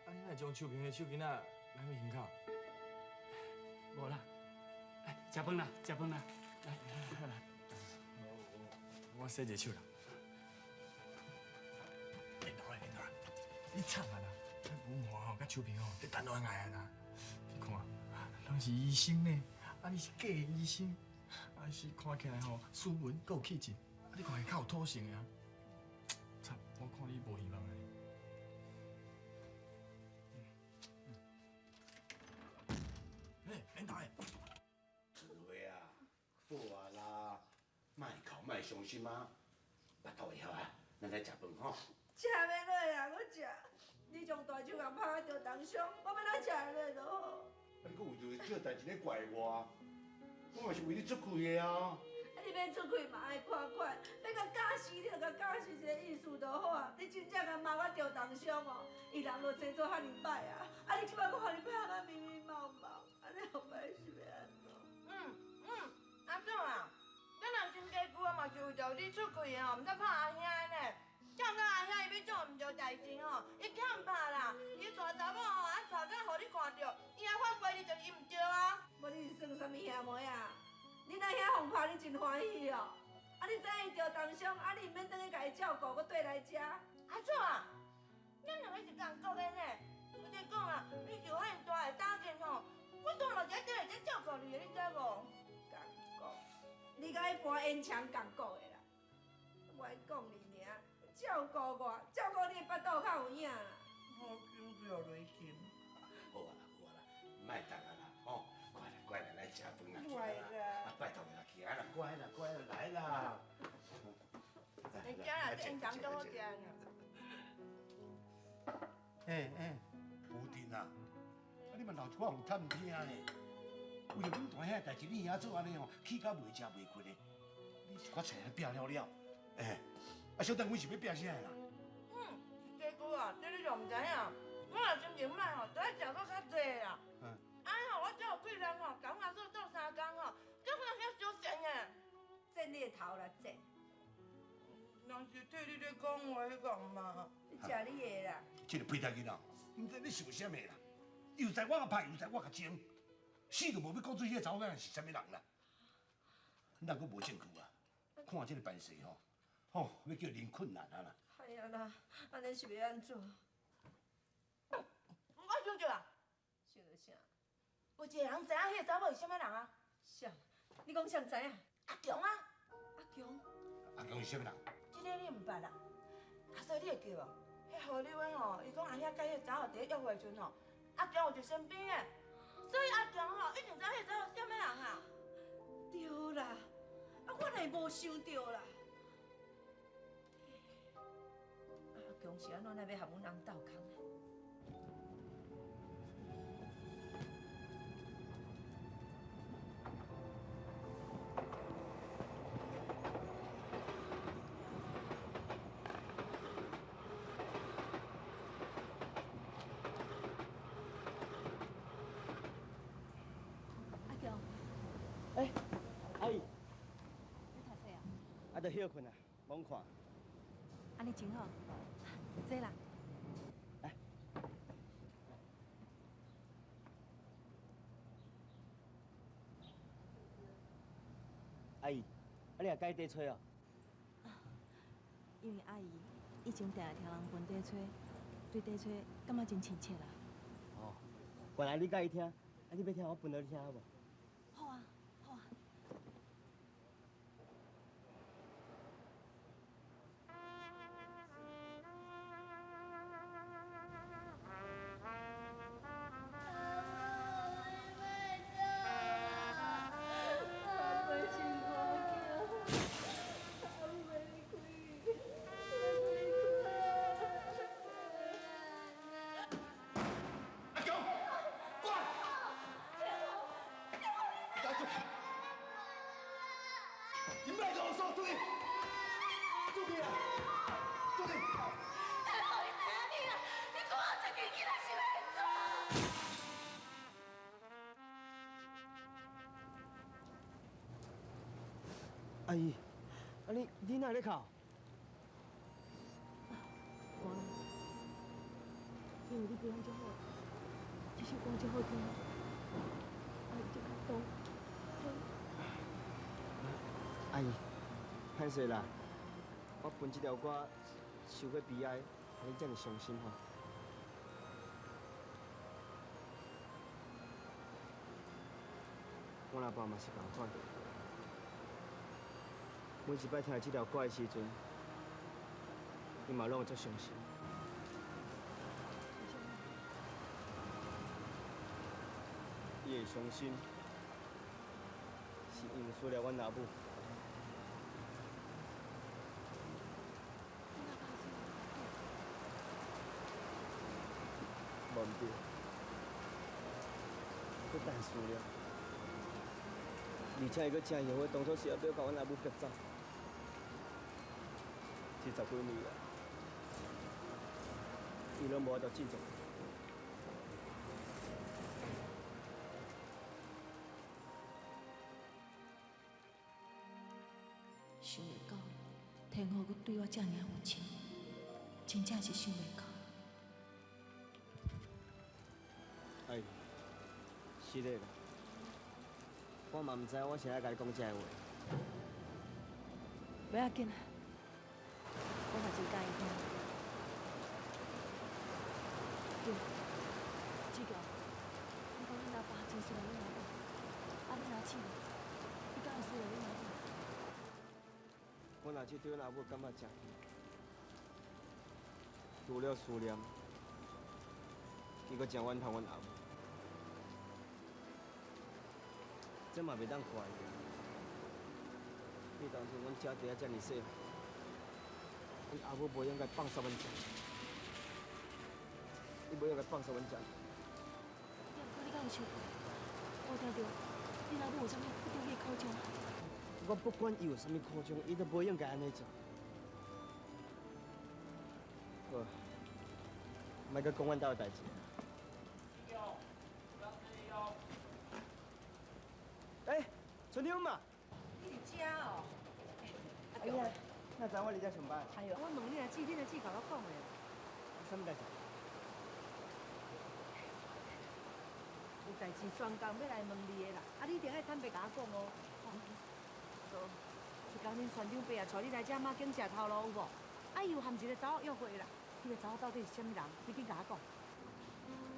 你哪会将秋萍的手巾仔拿去胸口？
无啦，来食饭啦，食饭啦，来。
我洗一下手啦。领导啊，领导啊，你惨啊啦！文华吼，佮秋萍吼，伫谈恋爱啊啦。你看，人是医生呢，啊你是假医生，啊是看起来吼斯文，阁有气质，啊你看伊较有土性的啊。惨，我看你无希望啊。哎，领导。
志辉啊，好啊啦，莫哭莫伤心啊，腹肚会晓啊，咱来食饭吼。
食袂落啊，阁食。你将大手共拍著重伤，我欲怎食会落就好。
啊，你阁为著这个代志咧怪我？我嘛是为你出气的啊。
啊，你欲出气嘛爱看看，欲共教示你就共教示一个意思就好啊。你真正共妈我著重伤哦，伊人就生做遐尔歹啊，啊你这摆阁予伊拍甲迷迷茫茫，按呢后摆是欲按怎？
阿祖啊，咱人真家久啊，嘛是为著你出气的吼，毋才拍阿兄的呢。才毋知阿兄伊欲做毋对代志吼，伊欠拍啦，伊娶查某吼，啊娶甲予你看著，伊还反背你，就是伊毋对啊。
无你是算啥物兄妹啊？恁阿兄予拍你真欢喜哦？啊，你知影伊著重伤，啊，你毋免转去共伊照顾，阁缀来遮。
阿祖啊，咱两个是仝国的呢。我跟你讲啊，你受遐尔大的打击吼，我当然嘛是爱转来遮照顾你的，你知无？
仝国，你佮彼盘烟肠仝国的啦。我爱讲你尔，照顾我，照顾你的腹肚较有影啦。
我手叫落去。
好啊啦，好啊啦，莫等啊啦，吼，快来快来来食饭啦，起来啦，啊拜托啦，起来啦，乖啦乖啦，来啦。
你食啦，这烟肠足好食呢。
哎哎，吴丁啊，啊你嘛闹一寡有探听的，为著阮大兄的代志，你兄做按呢吼，气甲袂食袂睏的，你一寡菜拼了了，哎，啊小等阮是欲拼啥的啦？
家久啊，这你就毋知影。我若心情歹吼，就爱食阁较济啦。啊吼，我才有贵人吼，共阮阿嫂斗相共吼，才阮阿兄相信的。
剪你的头啦，剪！
人是替你咧讲话讲嘛。
你食你的啦。
这个屁大囡仔，毋知咧想啥物啦？又知我共拍，又知我共争，死都无欲讲出彼个查某囡仔是啥物人啦。咱阁无证据啊？看这个办事吼，吼，欲叫人困难啊啦。
哎呀啦，按呢是欲按怎？
我想著啊。
想著啥？
有一个人知影彼个查某是啥物人啊？
啥？你讲啥知影？
阿强啊。
阿强。
阿强是啥物人？
这个你毋捌啦。啊，所以你会记无？彼何柳的吼，伊讲阿兄佮彼个查某伫咧约会时阵吼，阿强有伫身边的，所以阿强吼一定知彼个查某是啥物人啊。
对啦，啊，我哪会无想著啦？阿强是按怎来欲和阮翁斗空呢？
阿强。
哎，阿姨。
你读册啊？
啊，著歇睏啊，罔看。
按呢真好，坐啦。
来。阿姨，啊你也佮意底吹哦？
因为阿姨以前定定听人分底吹，对底吹感觉真亲切啦。
哦，原来你佮意听，啊你欲听我分予你听好无？
好啊，好啊。
出去！你莫甲我说出去！出去啊！出去！
大佬，你知影你啦？你看我这个囡仔是欲按怎？
阿姨，啊你哪咧哭？
我，因为你表演遮好，这首歌遮好听，阿姨就感动。
阿姨，歹势啦，我分这条歌伤过悲哀，予你遮尔伤心吼。我阿爸嘛是仝款，每一摆听到这条歌的时阵，伊嘛拢会足伤心。伊会伤心，是因为思念阮阿母。无毋对，阁等思念，而且伊阁真后悔当初是犹欲共阮阿母逼走。这十几年来，伊拢无法度振作。
想袂到天父阁对我遮尔有情，真正是想袂到。
哎，是的啦，我嘛毋知我是爱共你讲这个话。
袂要紧啦，我嘛真佮意听。对，志强，你讲恁阿爸真思念恁阿母，啊恁阿姊呢？伊敢会思念恁阿母？
阮阿姊对阮阿母感觉真深，除了思念，伊阁真怨恨阮阿母。这嘛袂当怪伊。彼当阵阮姐弟仔遮尔细汉，阮阿母无应该放杀阮姐，伊无应该放杀阮姐。
你敢有想过？我听著恁阿母有啥物不得已的苦衷？
我不管伊有啥物苦衷，伊都无应该按呢做。好，莫阁讲阮兜的代志。哎，村长嘛。
你伫遮哦？
哎呀，哪知我伫遮上班？
哎呦，我问你阿姊，恁阿姊共我讲的。
啥物代志？
有代志专工欲来问你的啦，啊，你一定爱坦白共我讲哦。哦，彼工恁船长伯啊，带你来遮马景食头路有无？啊，伊有含一个查某约会啦，彼个查某到底是啥物人？你紧共我讲。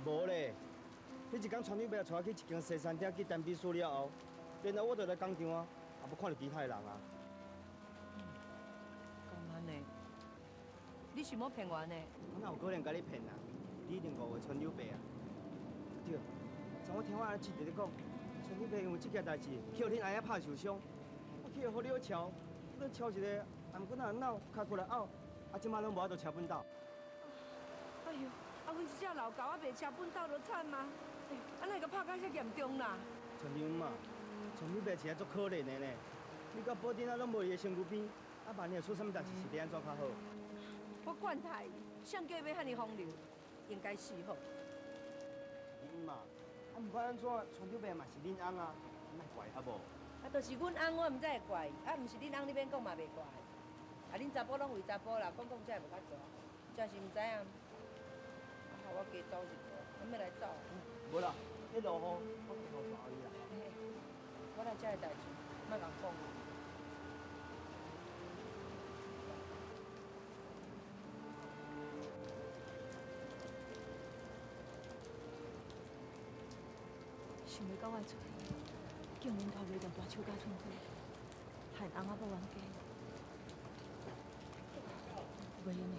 无咧，彼一工船长伯带我去一间西餐厅去谈秘书了后，然后我就来工厂啊，也无看著其他的人啊。
敢按呢？你是欲骗我呢？
我哪有可能共你骗啊？你一定误会船长伯啊。对，昨我听我阿姊伫咧讲，船长伯因为这件代志，去予恁阿爷拍受伤，啊去予予你敲，你敲一个，啊毋过哪会闹，敲过来拗，啊这摆拢无法度车本斗。
哎呦，啊阮这只老狗啊，袂车本斗就惨啊！哎，啊哪会共拍甲遮严重啦？
船长嘛，船长伯是足可怜的呢。你佮宝珍啊拢无伫伊身躯边，啊万一会出啥物代志，是欲按怎较好？
我管他伊，谁叫伊欲遐尔风流，应该死好。
嘛，啊毋管按怎，船长伯嘛是恁翁啊，莫怪好无？
啊，就是阮翁，我毋才会怪伊，啊，毋是恁翁，你免讲嘛袂怪。啊，恁查埔拢为查埔啦，讲讲才会无较济，真是毋知影。啊，我加走一步，啊，欲来走。
无啦，彼落雨，我加予带你啦。
我来遮的代志，莫共讲。
想袂到我的出现，竟然拖袂断大手甲春花，害翁仔某冤家。袂用的，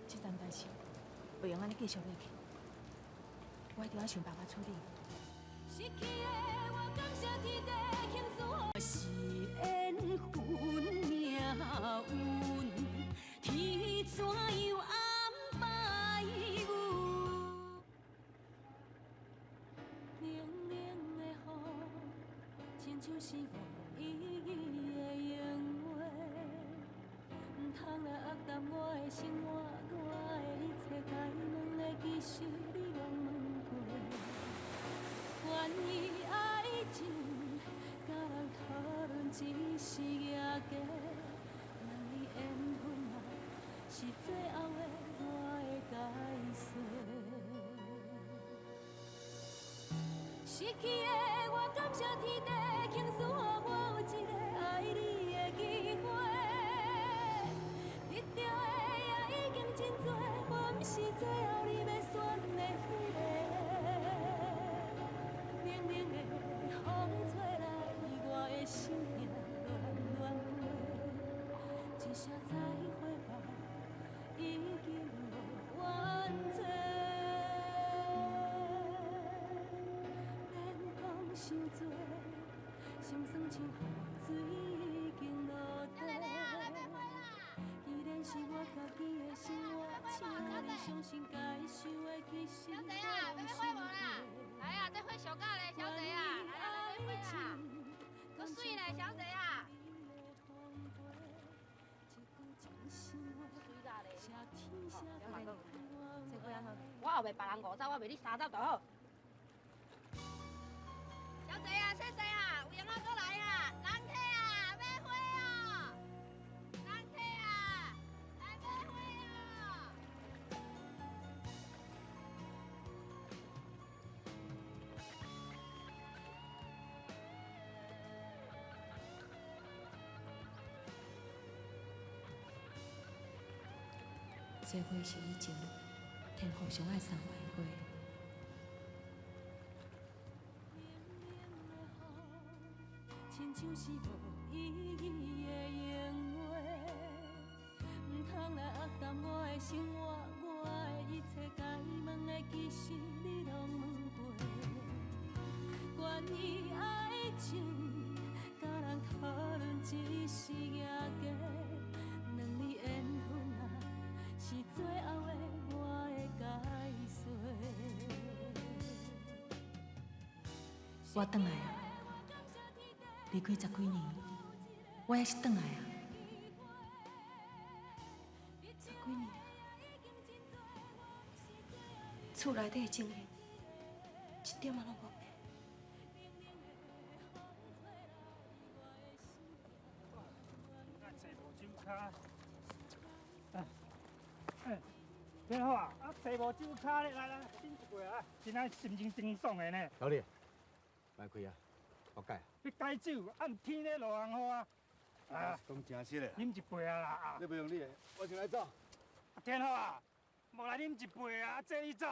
这件代志袂用按呢继续落去，我一定爱想办法处理。
失去的我感谢天地肯赐予，是缘分命运，天怎样安排阮？冷冷的雨，親像是無意義的閒話，毋通來壓淡我的生活，我的一切該問的其實你攏問過。關於愛情，佮人討論只是蜈蚣，兩字緣分啊，是最後的我的解說。失去的我感謝天地，傾賜予我有一个愛你的機會。得著的也已經真濟，我毋是最後你欲選的彼个。冷冷的風吹來，我的心痛亂亂飛。一聲再會吧，已經無怨嗟。免講傷濟，心酸像雨水已經落地。既然是我家己的生活，請你相信該想的其實
小賊啊，欲買花無啦？來啊，這花俗甲咧，小賊啊，來啊，來買花啊！閣媠咧，小賊啊！我後賣別人五十，我賣你30就好。小賊啊，細細啊，有閒仔閣來啊！人客啊，買花哦！人客啊，來買花哦！
這花是以前天父上愛送我的花。親像是無意義的閒話，毋通來壓淡我的生活，我的一切該問的其實你攏問過。關於愛情，佮人討論只是蜈蚣，兩字緣分啊，是最後的我的解說。
我轉來啊，離開十幾年，我猶是轉來啊。
十幾年啊，厝內底的情形一點仔攏無變。
坐無酒跤，哎，真好啊！啊，坐無酒跤咧，來來，斟一杯啊！今仔心情真爽的呢。
老李，莫開啊，我改。
你改酒，按天咧落紅雨啊！啊，
講誠實的。
啉一杯啊啦！
你不用你的，我先來走。
天好啊，無來啉一杯啊，這你走。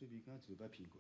喙边敢一摆鼻过。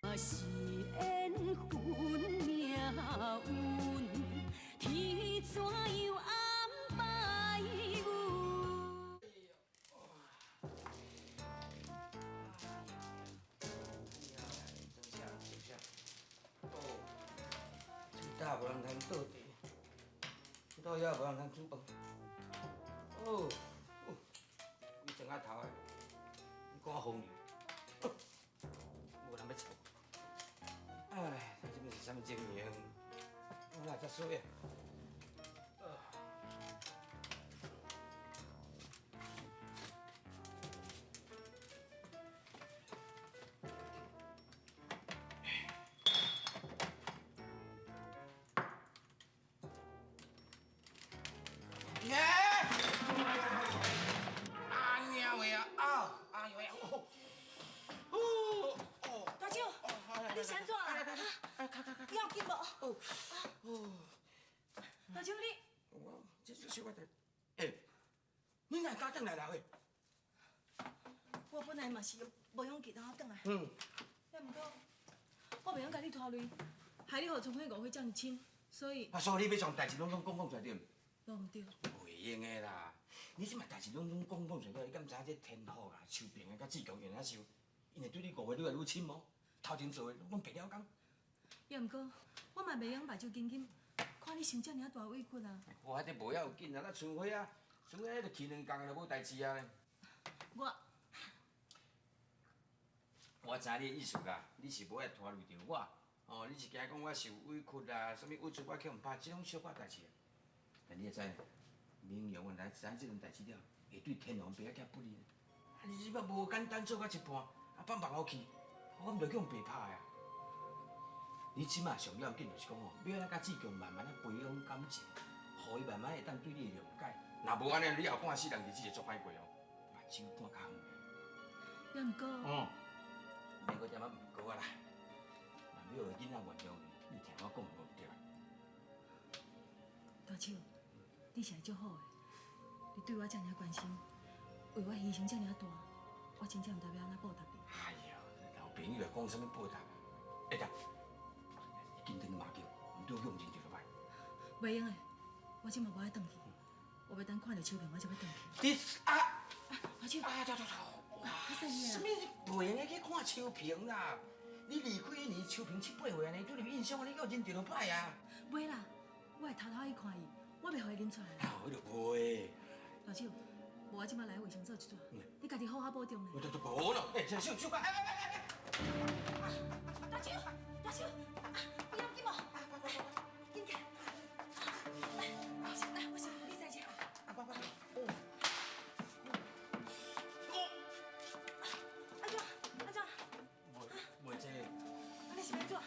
若是缘分命运，天怎样安排阮？
等下，等下，哦，这搭无人通倒茶，这倒也无人通煮饭。哦，哦，规庄仔头的，你讲我风流，无人欲睬。哎，这摆是啥物情形？我哪会遮衰啊？阿娘喂啊！啊，哎呦呀！哦哦！
大舅，你是按怎啦？要紧无？
哦哦。
大舅你，
我这小可代，欸，你哪会敢转来啦喂？
我本来嘛是无想记当转来。
嗯。
也毋过，我袂晓共你拖累，害你予春花误会遮尔深，所以。
啊，所以你欲将代志拢总讲讲出来对毋？
拢毋对。
袂用的啦，你这摆代志拢总讲讲出来，你敢知影这天福啦、秋萍啊、佮志强用啊受，𪜶会对你误会愈来愈深无？头前做的拢白了工。
也毋过，我嘛袂用目睭金金，看你受遮尔大委屈啊。
我这无要紧啊，咱春花啊，春花就去两工就无代志啊。我知你的意思啦，你是无爱拖累著我，哦，你是惊讲我受委屈啊，啥物委屈我去予拍，这种小可代志啊。但你会知，明阳原来知影这件代志了，会对天王爸仔较不利。啊，你这摆无简单做到一半，啊放放予去，我毋就去予白拍啊。你这摆上要紧就是讲哦，欲按怎佮志强慢慢仔培养感情，予伊慢慢会当对你谅解。若无按呢，你后半世人日子会足歹过哦，目睭看较远。
也毋过。
哦。免阁点仔毋过啊啦，若欲予囡仔原谅你，你听我讲无毋对？
大舅，你是足好的，你对我遮尔关心，为我牺牲遮尔大，我真正毋知欲按怎报答你。
哎呦，老朋友讲啥物报答？会当，紧转去马厩，毋对，用真就歹。
袂用的，我这马无爱转去，我欲等看著秋萍，我才欲转去。
你啊！
大舅。
啊！走走走。啥物？袂用的去看秋萍啦！你离开彼年，秋萍七八岁按呢，对你印象按呢，够认著就歹啊！
袂啦，我会偷偷去看伊，我袂予伊认出来。
啊，彼就袂。
老舅，无我这马来卫生所一撮，你家己好好保重咧。
我都无咯，欸，小小可，哎哎哎哎！
大舅，大舅，不要紧无？紧起来，来，来，我先你坐这。
啊，爸爸，哦。
安怎？安怎？
袂济。
按呢是欲按怎？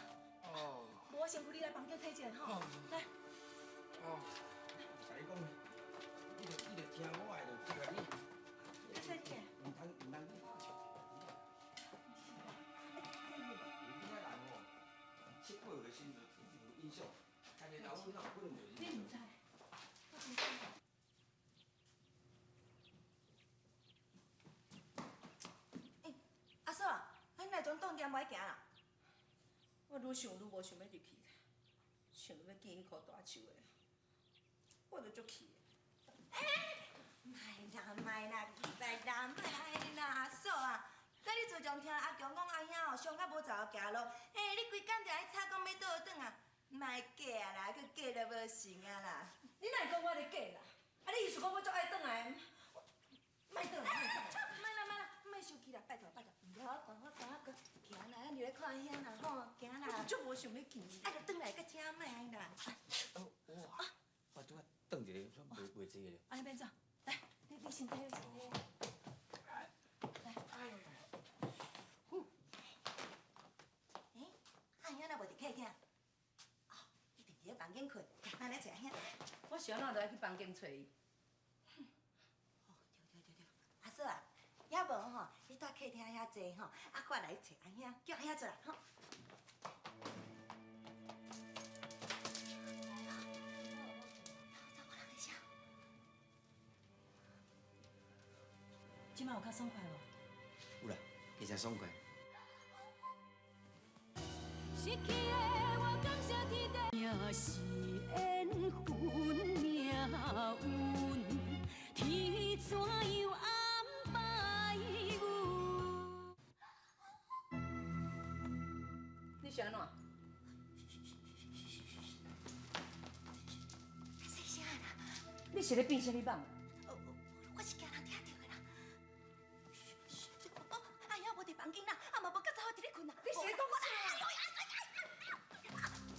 哦。
无我先扶你来房间睇一下吼。来。行无爱行啦？
我愈想愈无想欲入去啦，想欲见彼棵大树的，我就足气的。
莫啦莫啦，莫啦莫啦，阿嫂啊！那你自从听阿强讲阿兄哦伤甲无怎行路，嘿，你规工就爱吵讲欲倒转啊？莫假啦，阁假都无成啊啦！
你哪会讲我咧假啦？啊，你意思讲我足爱转来？莫转来，莫转来！
莫啦莫啦，莫生气啦，拜托拜托，我赶我赶我行啦，咱入来看阿兄啦吼，行啦。
我就足无想欲见伊。
啊，就转来阁遮莫按呢啦。
哇！我拄仔转一个，煞袂袂济个。
按呢欲按怎？来，你先睇，你先睇。来，欸，阿兄若无伫客厅？哦，伊伫咧房间困，咱来揣阿兄。
我是按怎就爱去房间揣伊？
哦，对对对对，阿嫂啊，也无吼，你蹛客厅遐坐吼，啊，我来揣阿兄，叫阿兄出来吼。
这摆有较爽快无？
有啦，非常爽快。
失去的我感谢天地，也是缘分命运，天怎样安排阮？
你是按怎？
较细声啦。
你是咧变啥物梦？
我是惊人听著的啦。哦，阿兄无伫房间啦，啊嘛无较早伫咧困啦。
你是咧讲啥？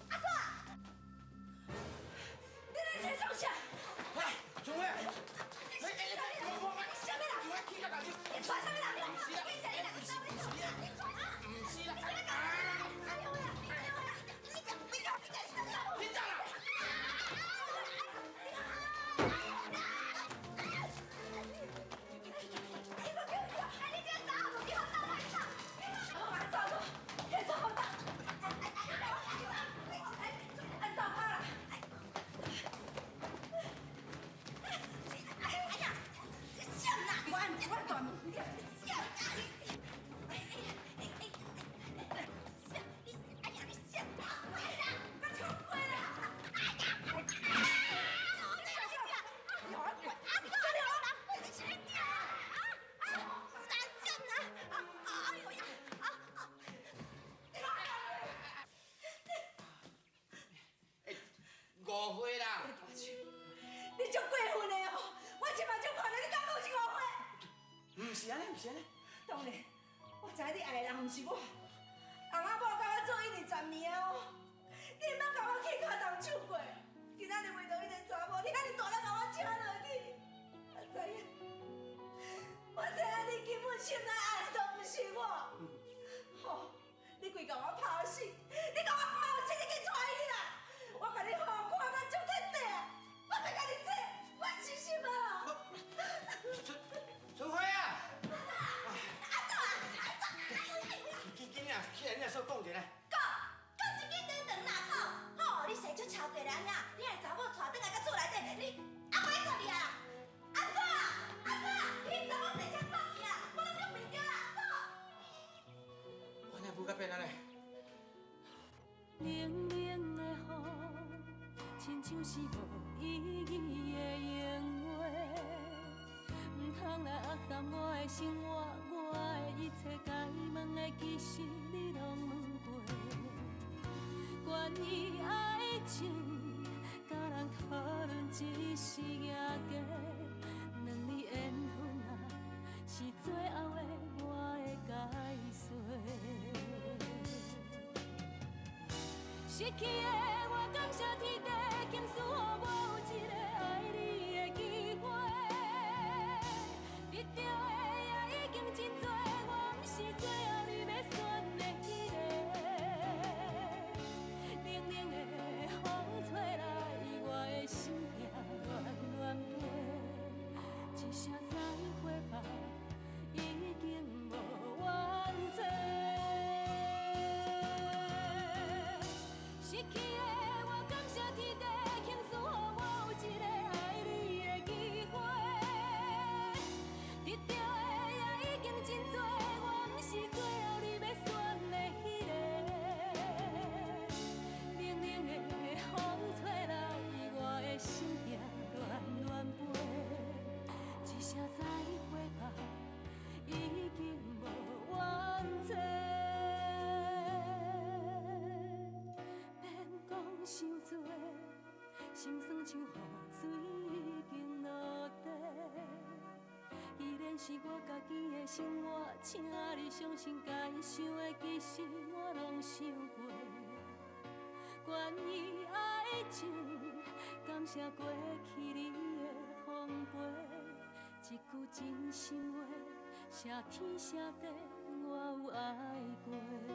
阿嫂啊！
你咧创啥？
喂，春花，
你啥物啦？你啥物啦？你传啥物啦？
唔是啦，唔是啦，唔是啦，
哎呦喂！哎呦喂！你讲，你讲，你讲，
你走啦！误会啦！
你足过分的哦！我这目睭看著你，敢讲是误会？
毋是按呢，毋是按呢。
当然，我知你爱的人毋是我，翁仔某佮我做已经10年啊哦，你毋捌共我去跤动手过，今仔日为著彼个查某，你按呢大胆共我请落去，我知影，我知影你根本心内爱的都毋是我。吼，你规共我拍死，你共我拍死，你去娶伊啦！我共你好看甲足彻底啊！我欲共你说，我死心啊！
春花啊！
阿嫂啊，阿嫂，哎呦哎呦！
紧紧啊，起来，你阿嫂讲一下。
讲，讲一句长长哪讲？吼，你生出超过人啊！你的查某娶转来到厝内底，你阿袂娶你啊啦？阿嫂啊，阿嫂啊，你查某坐车走去啊？我拢叫袂著啦，嫂。
我哪不甲变按呢？
冷冷的雨，亲像是无意义的闲话，毋通来压淡我的生活，我的一切该问的其实你拢问过。关于爱情，佮人讨论只是赢家，两字缘分啊，是最后的我的解说。失去的我感谢天地，倾赐予我有一个爱你的机会。得著的也已经真多，我毋是最后你欲选的彼个。冷冷的风吹来，我的心痛乱乱飞，一声再会吧，已经无怨嗟。失去的我感谢天地，倾赐予我有一个爱你的机会。得著的也已经真多，我毋是最后你欲选的彼心酸像雨水已經落地。既然是我家己的生活，請你相信，該想的其實我攏想過。關於愛情，感謝過去你的奉陪，一句真心話，謝天謝地，我有愛過。